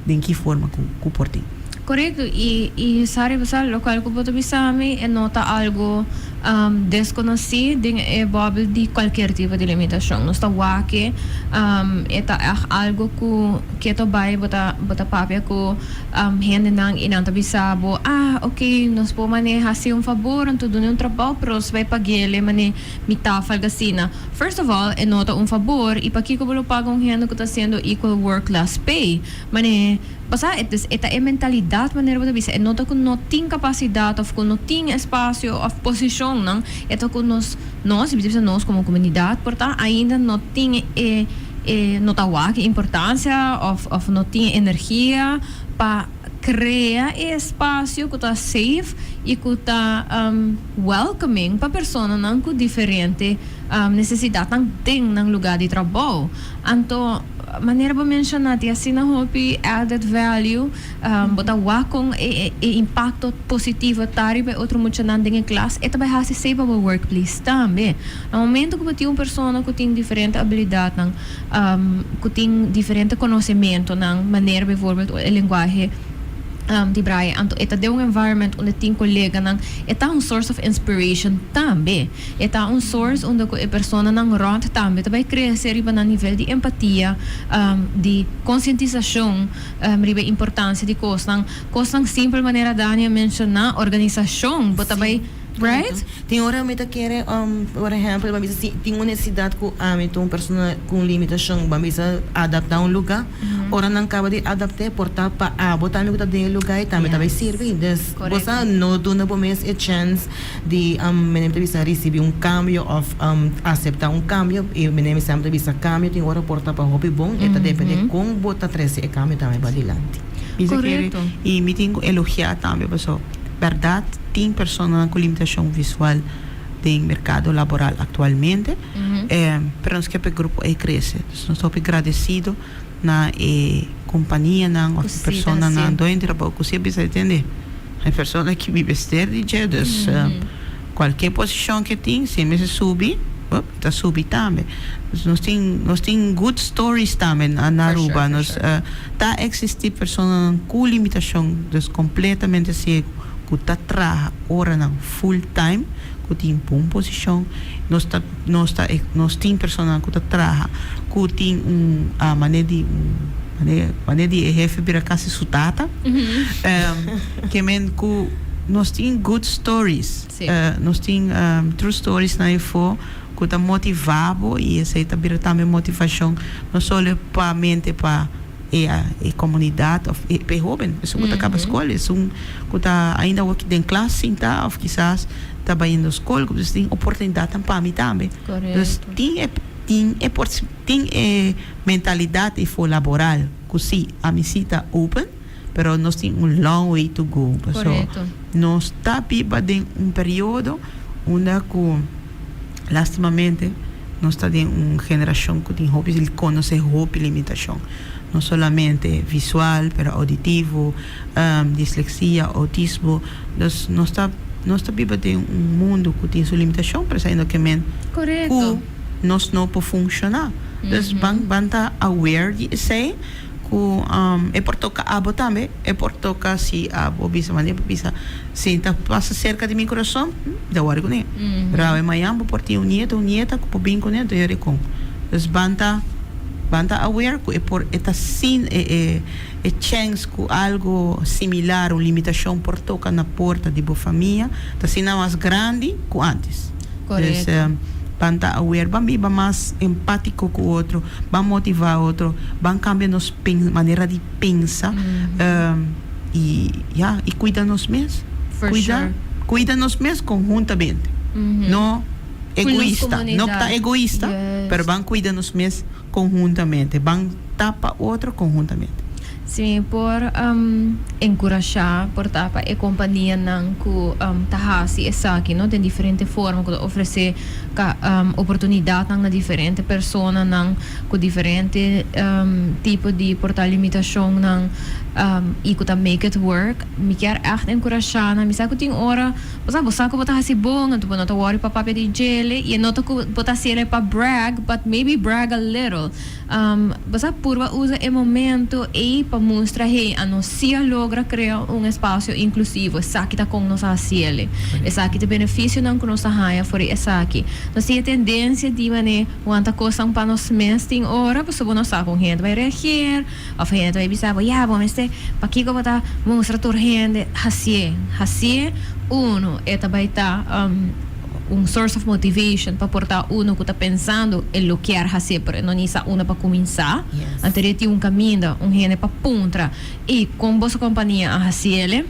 den ki forma ku por tin. Korekto, i i sa riba sa lokual ku bo ta bisa mi e no ta algu deskonosí den e bòbel di kualkier tipo di limitashon. Nos ta wak e e ta ègt algu ku ke ta bai bo ta bo ta papia ku hendenan i nan ta bisa bo, ah oke nos por manera hasi un fabor anto duna un trabou pero nos bai pag'el manera Mi ta falgasina. First of all, e no ta un fabor y pakico bo lo paga un hende cu ta haciendo equal work less pay? Mane, pasa e dus e ta e mentalidad manera bo ta bisa, e no ta cu no tin capacidad of cu no tin espacio of posicionnan, e ta cu nos, nos, mi ta bisa nos como comunidad por ta, ainda no tin e, e no ta wak e importancia of of no tin e energia pa crea e espacio cu ta safe y cu ta welcoming pa personanan cu diferente necesidadnan den nan lugar di trabou. Anto, manera bo menciona tin asina hopi added value, bo ta wak con e impacto positivo ta riba e otro muchanan den e klas, e ta bay haci esey pa bo workplace tambe. Na momento cu bo tin un persona cu tin diferente habilidadnan, cu tin diferente conocementonan, manera bijvoorbeeld e lenguahe di Braille, anto e ta den un environment unda tin coleganan, e ta un source of inspiration tambe. E ta un source unda cu e personanan rond tambe ta bay crece riba nan nivel di empatia, di concientisacion riba e importancia di cosnan. Cosnan simpel manera Dani a menciona, organisacion, bo ta bay, right? Tin ora mi ta kere, por ehempel, bo a bisa si tin un nesesidat ku ami ta un persona ku un limitashon, bo a bisa adaptá un lugá. Ora nan kaba di adapt'é, por ta pa abo tambe ku ta den e lugá i tambe ta bai sirbi. Dus bo sa no duna bo mes e chèns di, mene mi ta bisa, risibí un kambio òf aseptá un kambio. I mene mi semper ta bisa kambio tin ora por ta pa hopi bon, e ta dependé kon bo ta trese e kambio tambe padilanti. Mi ta kere i mi tin ku elogiá tambe pasobra bèrdat tin personanan ku limitashon visual den merkado laboral aktualmente, pero nos ke pa e grupo ei krese. Dus nos ta hopi gradesido na e kompanianan òf e personanan doño di trabou ku si a bisa tende e persona aki mi mester di dje, dus kualke posishon ke tin si e mester subi ta subi tambe. Dus nos tin nos tin good stories tambe na Aruba. Nos ta existi personanan ku limitashon dus kompletamente siegu ku ta traha oranan full time ku tin bon posishon. Nos ta nos ta nos tin personanan ku ta traha ku tin un manera di un. Wanneer wanneer di e hefe bira casi su tata. Ke men ku nos tin good stories. Nos tin true stories nan efo ku ta motiva bo i esei ta bira tambe motivashon no solo pa mente pa e e komunidat of e pa e hoben esun ku ta kaba skol esun ku ta ainda awor den klas sinta of kisas ta bayendo skol ku tin oportunidatnan pa mi tambe. Dus tin e tin e tin e mentalidad efo laboral cu si ami si ta open pero nos tin un long way to go paso nos ta biba den un periodo unda cu lastimamente nos ta den un generacion cu tin hopi conoce hopi limitacion no solamente visual pero auditivo dislexia autismo dus nos ta nos ta biba den un mundo cu tin su limitacion pero esaki no ke men cu nos no por funciona. Dus ban ban ta aware di esey cu e por toca abo tambe, e por toca si abo bisa mane bo bisa si ta pasa cerca di mi corazon da worde cune. Pero awe mañan bo por tin un nieto un nieta cu por bin cune anto yori con. Dus ban ta ban ta aware cu e por e ta sin e e e chens cu algo similar un limitacion por toca na porta di bo famia ta asina mas grandi cu antes. Dus ban ta aware, ban biba mas empátiko ku otro, ban motivá otro, ban kambia nos manera di pensa i ya, i kuida nos mes. Kuida, kuida nos mes konhuntamente. No egoista, no ta egoista, pero ban kuida nos mes konhuntamente, ban ta pa otro konhuntamente. Si mi por enkurashá por ta pa e kompanianan ku ta hasi esaki no den diferente forma ku ta ofresé oportunidatnan na diferente personanan ku diferente tipo di por ta limitashonnan i ku ta make it work mi kier ègt enkurashá nan. Mi sa ku tin ora bo sa bo sa ku bo ta hasi bon anto bo no ta wòri pa papia di djele i e no ta ku bo ta hasiel pa brag but maybe brag a little. Bo sa purba usa e momento ei pa mustra, hey, anos sí a logra crea un espacio inclusivo, esaki ta con nos a haciele, esaki ta beneficionan cu nos ta haya for di esaki. Nos tin e tendencia di mane wanta cosnan pa nos mes tin ora, pasobra bo no sa con hende bay reageer, of hende ta bay bisa bo, ya, bo mester, pakico bo ta mustra tur hende? Hacié, hacié uno, e ta bay ta. Un source of motivation pa por ta uno cu ta pensando e lo kier hacié pero e no ni sa unda pa cuminsa. Anto e tin un caminda, un hende pa puntra y con boso compania a haciele.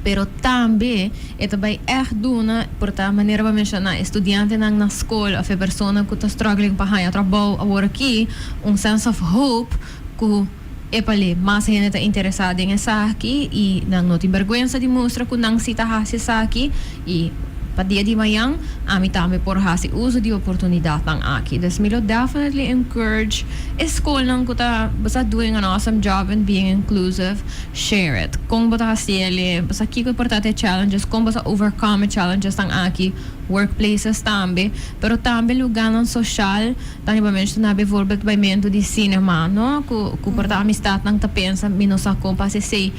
Pero tambe e ta bay echt duna por ta manera bo a menciona e studiantenan na scol of e persona cu ta struggling pa haya trabou awor aki un sense of hope cu Epale, mas hende ta interesá den esaki i nan no tin bèrgwensa di mustra ku nan si ta hasi esaki i pa dia di mañan ami tambe por hasi uso di oportunidatnan aki. Dus mi lo definitely encourage e skolnan ku ta bo sa doing an awesome job in being inclusive, share it. Kon bo ta hasi el'e, bo sa kiko por ta e challenges, kon bo sa overcome e challengesnan aki, workplaces tambe, pero tambe lugánan soshal. Ta riba menshoná bijvoorbeeld baimentu di cinema, no? Ku ku por ta amistadnan ta pensa mi no sa kon pa hasi esei.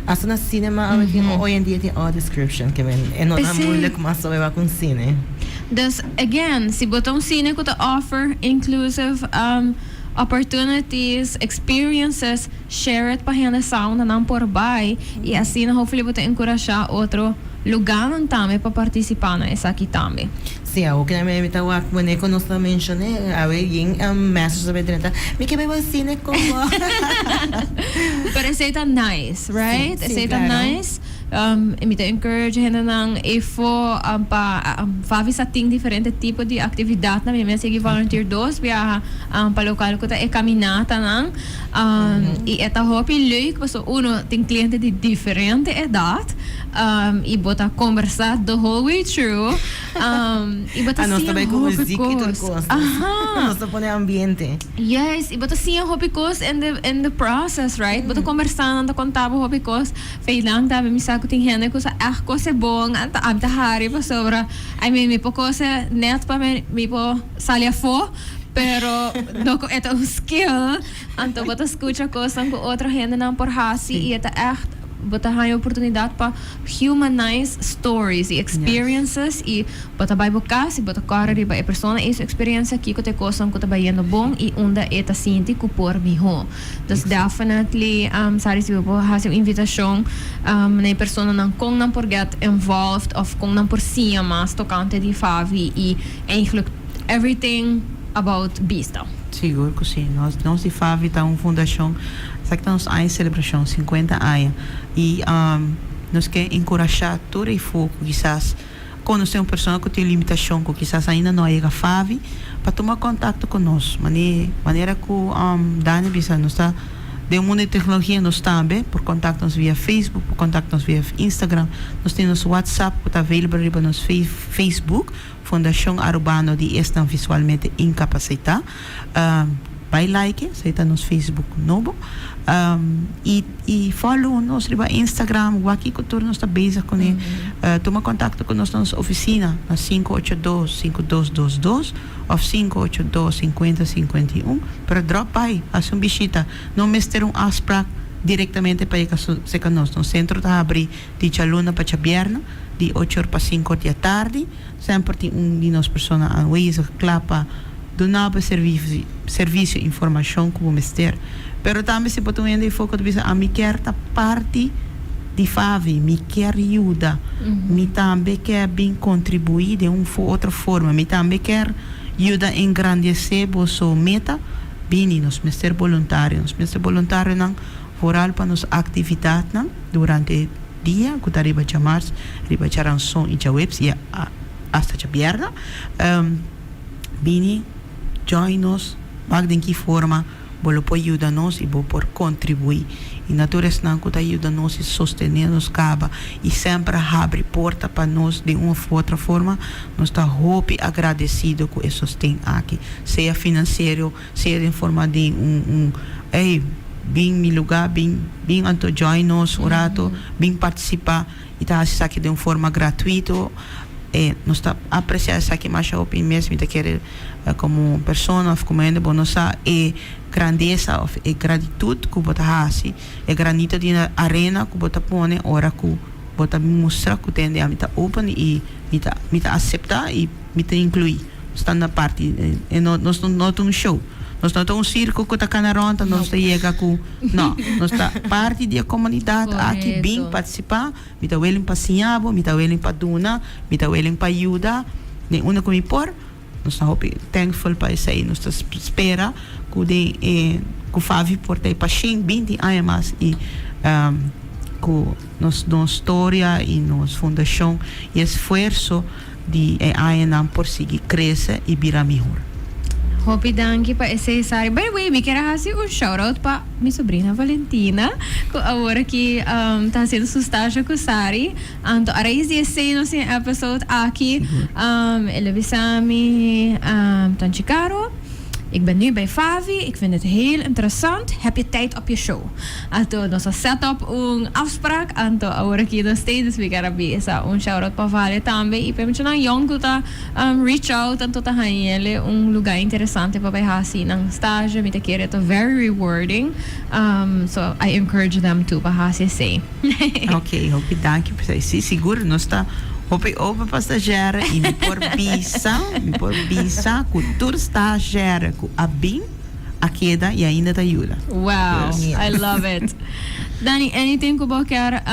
Asta na cinema awe tin hoy en dia tin all description ke men e no ta moeilijk mas pa bai wak un cine. Dus again si bo ta un cine ku ta offer inclusive opportunities, experiences, share it pa hende sa unda nan por bai i asina hopefully bo ta enkurashá otro lugánan tambe pa partisipá na esaki tambe. Sí, awo kina mi ta wak manera ku nos ta menshoné, awe yin message ta drenta, mi ke bai wak sine ku bo. Pero esei ta nice, right? Sí, Esei ta claro. nice. I mi ta encourage hendenan efo pa Favi sa tin diferente tipo di actividadnan. Mi a sigui volunteer dos biaha pa locual cu ta e caminatanan. I e ta hopi leuk pasobra uno tin cliente di diferente edad i bo ta combersa the whole way through. I bo ta Ah, nos ta siña bai ku hopi muziek i tur kos. kos. Aha. Nos ta pone ambiente. Yes, i bo ta siña hopi kos in the in the process, right? Bo ta kombersá, nan ta konta bo hopi kos. Feinan tambe mi sa ku tin hende ku sa ègt kose bon, anto ami ta hari pasobra, I mean, mi por kose nèt pa mi mi por sali afó, pero no ku e ta un skill. Anto bo ta skucha kosnan ku otro hendenan por hasi i e ta ègt. Bo ta haña oportunidat pa humanize stories i experiences i bo ta bai bo kas i bo ta kòrda riba e persona ei su experiencia, kiko ta e kosnan ku ta bayendo bon i unda e ta sinti ku por mihó. Dus definitely sa risibi bo por hasi un invitashon na e personanan kon nan por get involved òf kon nan por siña mas tokante di FAVI i eigenlijk everything about bista. Sigur ku si. Nos nos di FAVI ta un fundashon, esaki ta nos aña di selebrashon, sinkuenta aña, i nos ke enkurashá tur e for ku kisas konosé un persona ku tin limitashon ku kisas ainda no a yega FAVI pa tuma kontakto ku nos. Mane manera ku Dani a bisa nos ta den un mundu di teknologia nos tambe por kontakta nos via Facebook, por kontakta nos via Instagram, nos tin nos WhatsApp ku ta available riba nos Facebook. Fundacion Arubano di Esnan Visualmente Incapacita. Bai like, esei ta nos Facebook nobo. Y y follow nos riba Instagram, wak kiko tur nos ta bezig kuné. Tuma contacto ku nos na nos oficina na 582 5222 of 582 5051. Pero drop by, hasi un bishita. No mester un afspraak directamente pa yega cerca nos. Nos centro ta habri di djaluna pa djabièrnè, di ocho or pa sinku or di atardi. Semper tin un di nos persona aanwezig kla pa duna bo e servisio i informashon ku bo mester. Pero tambe si bo ta un hende di foko ta bisa, Ami kier ta parti di FAVI, mi kier yuda, mi tambe kier bin kontribuí den un otro forma, mi tambe kier yuda engrandesé boso meta, bini, nos mester boluntario. Nos mester boluntarionan Vooral pa nos actividadnan durante dia cu ta riba djamars, riba djaranson y djaweps y hasta djabierna. Bini join nos, wak den ki forma bo lo por yuda nos y bo por contribui. Y na tur esnan cu ta yuda nos y sostene nos caba y semper a habri porta pa nos den un of otro forma, nos ta hopi agradecido cu e sosten aki, sea financiero, Sea den forma di un un ey bin mi luga bin bin anto join nos un rato bin participa y ta haci esaki den un forma gratuito e nos ta aprecia esaki masha hopi mes mi ta kere como persona of como hende bo no sa e grandeza of e gratitud cu bo ta haci e granito di arena cu bo ta pone ora cu bo ta mustra cu tende ami ta open y mi ta mi ta acepta y mi ta inclui. Nos ta na parti e no nos no ta un show. Nos no ta un circo cu ta cana rond ta nos ta yega cu no. Nos ta parti di e comunidad aki bin participa. Mi ta willing pa siña bo, mi ta willing pa duna, mi ta willing pa yuda den unda cu mi por. Nos ta hopi thankful pa esey. Nos ta spera cu den e cu Favi por ta e pa shen binti aña mas y cu nos nos storia y nos fundacion y esfuerzo di e añanan por sigui crece y bira mihor. Hopi danki pa esey Sari. By the way mi kier a haci un shout out pa mi sobrina Valentina cu awor aki ta haciendo su stage cu Sari. Anto a raiz di esey nos tin e episode aki. El a bisa mi Tanchi Caro ik ben nu bij Favi, ik vind het heel interessant, heb je tijd op je show? Anto nos a set up un afspraak, anto awor aki nos stay, dus mi kier a bisa un shout out pa Vale tambe y pa e muchanan yong cu ta reach out anto ta haña el'e un lugar interesante pa bay haci nan stage, mi ta kere ta very rewarding, so I encourage them too pa haci esey. Ok, hopi danki pa esey. Si, sigur nos ta hopi open pa stagiaire y mi por bisa, mi por bisa cu tur stagiaire cu a bin a keda y ainda ta yuda. Wow, I love it. Dani, anything cu bo kier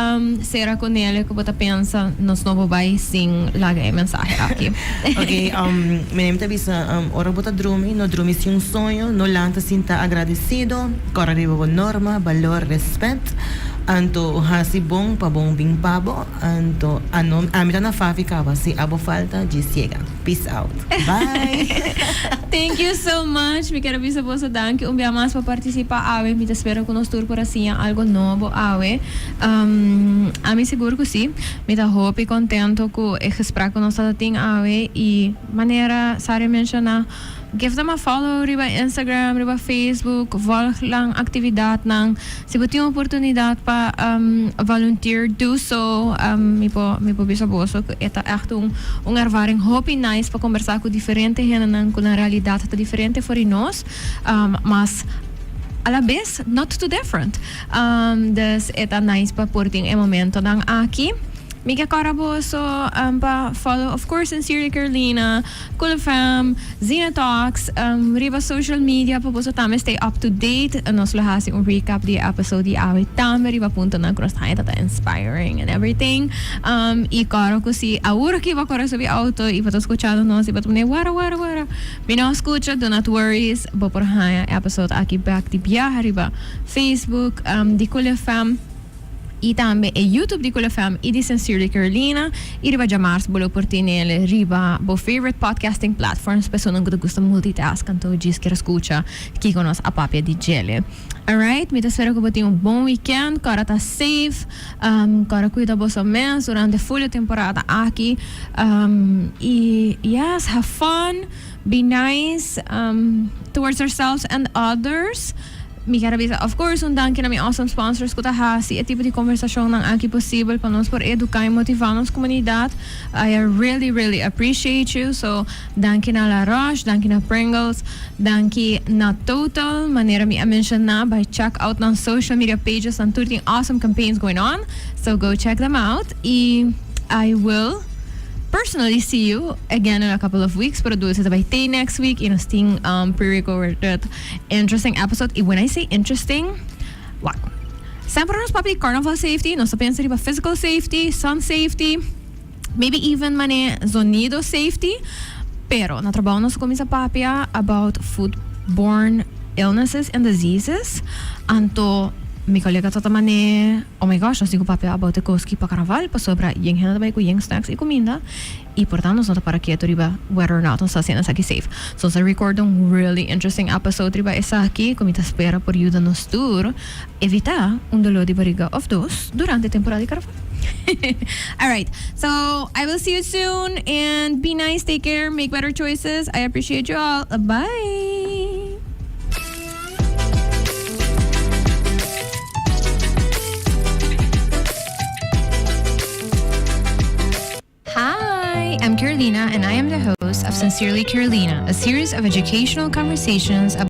cera cu Nelly cu bo ta pensa nos no bo bay sin laga e mensahe aki? Ok, mi ta bisa ora bo ta drumi, no drumi sin un soño, no lanta sin ta agradecido, cora riba bo norma, balor, respet, anto haci bon pa bon bin pa bo, anto ami ta na Favi caba, si abo falta djis yega. Peace out. Bye. Thank you so much. Mi kier a bisa boso danki un bia mas pa participa awe. Mi ta spera cu nos tur por a siña algo nobo awe. Ami sigur cu si. Mi ta hopi contento cu e gesprek cu nos ta tin awe y manera Sari a menciona, give them a follow riba Instagram, riba Facebook, volg nan actividadnan. Si bo tin oportunidad pa volunteer, do so. Mi por mi por bisa boso cu e ta echt un un ervaring hopi nice pa combersa cu diferente hendenan cu nan realidad ta diferente for di nos. Mas. alabes not too different. Dus e ta nice pa por tin e momentonan aki. Mi ke kòrda boso pa follow of course Sincerely Carolina, Cool FM, Zina Talks riba social media pa boso tambe stay up to date. Nos lo hasi un recap di e episode di awe tambe riba puntonan ku nos ta haña ta ta inspiring and everything. I kòrda ku si awor aki bo a kore subi auto i bo ta skuchando nos i bo ta pone wara wara wara mi no a skucha, do not worries, bo por haña e episode aki bek di biaha riba Facebook di Cool FM. I tambe e YouTube di Cool FM i di Sincerely Carolina. I riba djamars bo lo por tinel riba bo favorite podcasting platforms pa esunnan ku ta gusta multitask anto djis kier skucha kiko nos a papia di djele. Alright, mi ta spera ku bo tin un bon weekend, kòrda ta safe, kòrda kuida boso mes durante full e temporada aki. I yes, have fun, be nice towards yourselves and others. Mi kier a bisa of course un danki na mi awesome sponsors cu ta haci e tipo di conversacionnan aki posibel pa nos por educa y motiva nos comunidad. I really really appreciate you. So danki na La Roche, danki na Pringles, danki na Total. Manera mi a menciona bay check out nan social media pages, nan tur tin awesome campaigns going on. So go check them out y I will personally see you again in a couple of weeks, pero Dulce ta bay tey next week y nos tin pre-recorded Interesting episode y when I say interesting, wak. Semper nos papia di carnival safety, nos ta pensa riba physical safety, sun safety, maybe even mane zonido safety, pero na trabao nos a cuminsa papia about food borne illnesses and diseases, anto mi colega ta ta mane, oh my gosh, nos tin cu papia about e cos ki pa carnaval, pasobra yen hende ta bay cu yen snacks y cuminda. Y por tanto nos no ta para keto riba whether or not nos ta haciendo esaki safe. So nos a record un really interesting episode riba esaki cu mi ta spera por yuda nos tur evita un dolor di bariga of dos durante temporada di carnaval. Alright, so I will see you soon and be nice, take care, make better choices. I appreciate you all. Bye! Hi, I'm Carolina, and I am the host of Sincerely Carolina, a series of educational conversations about.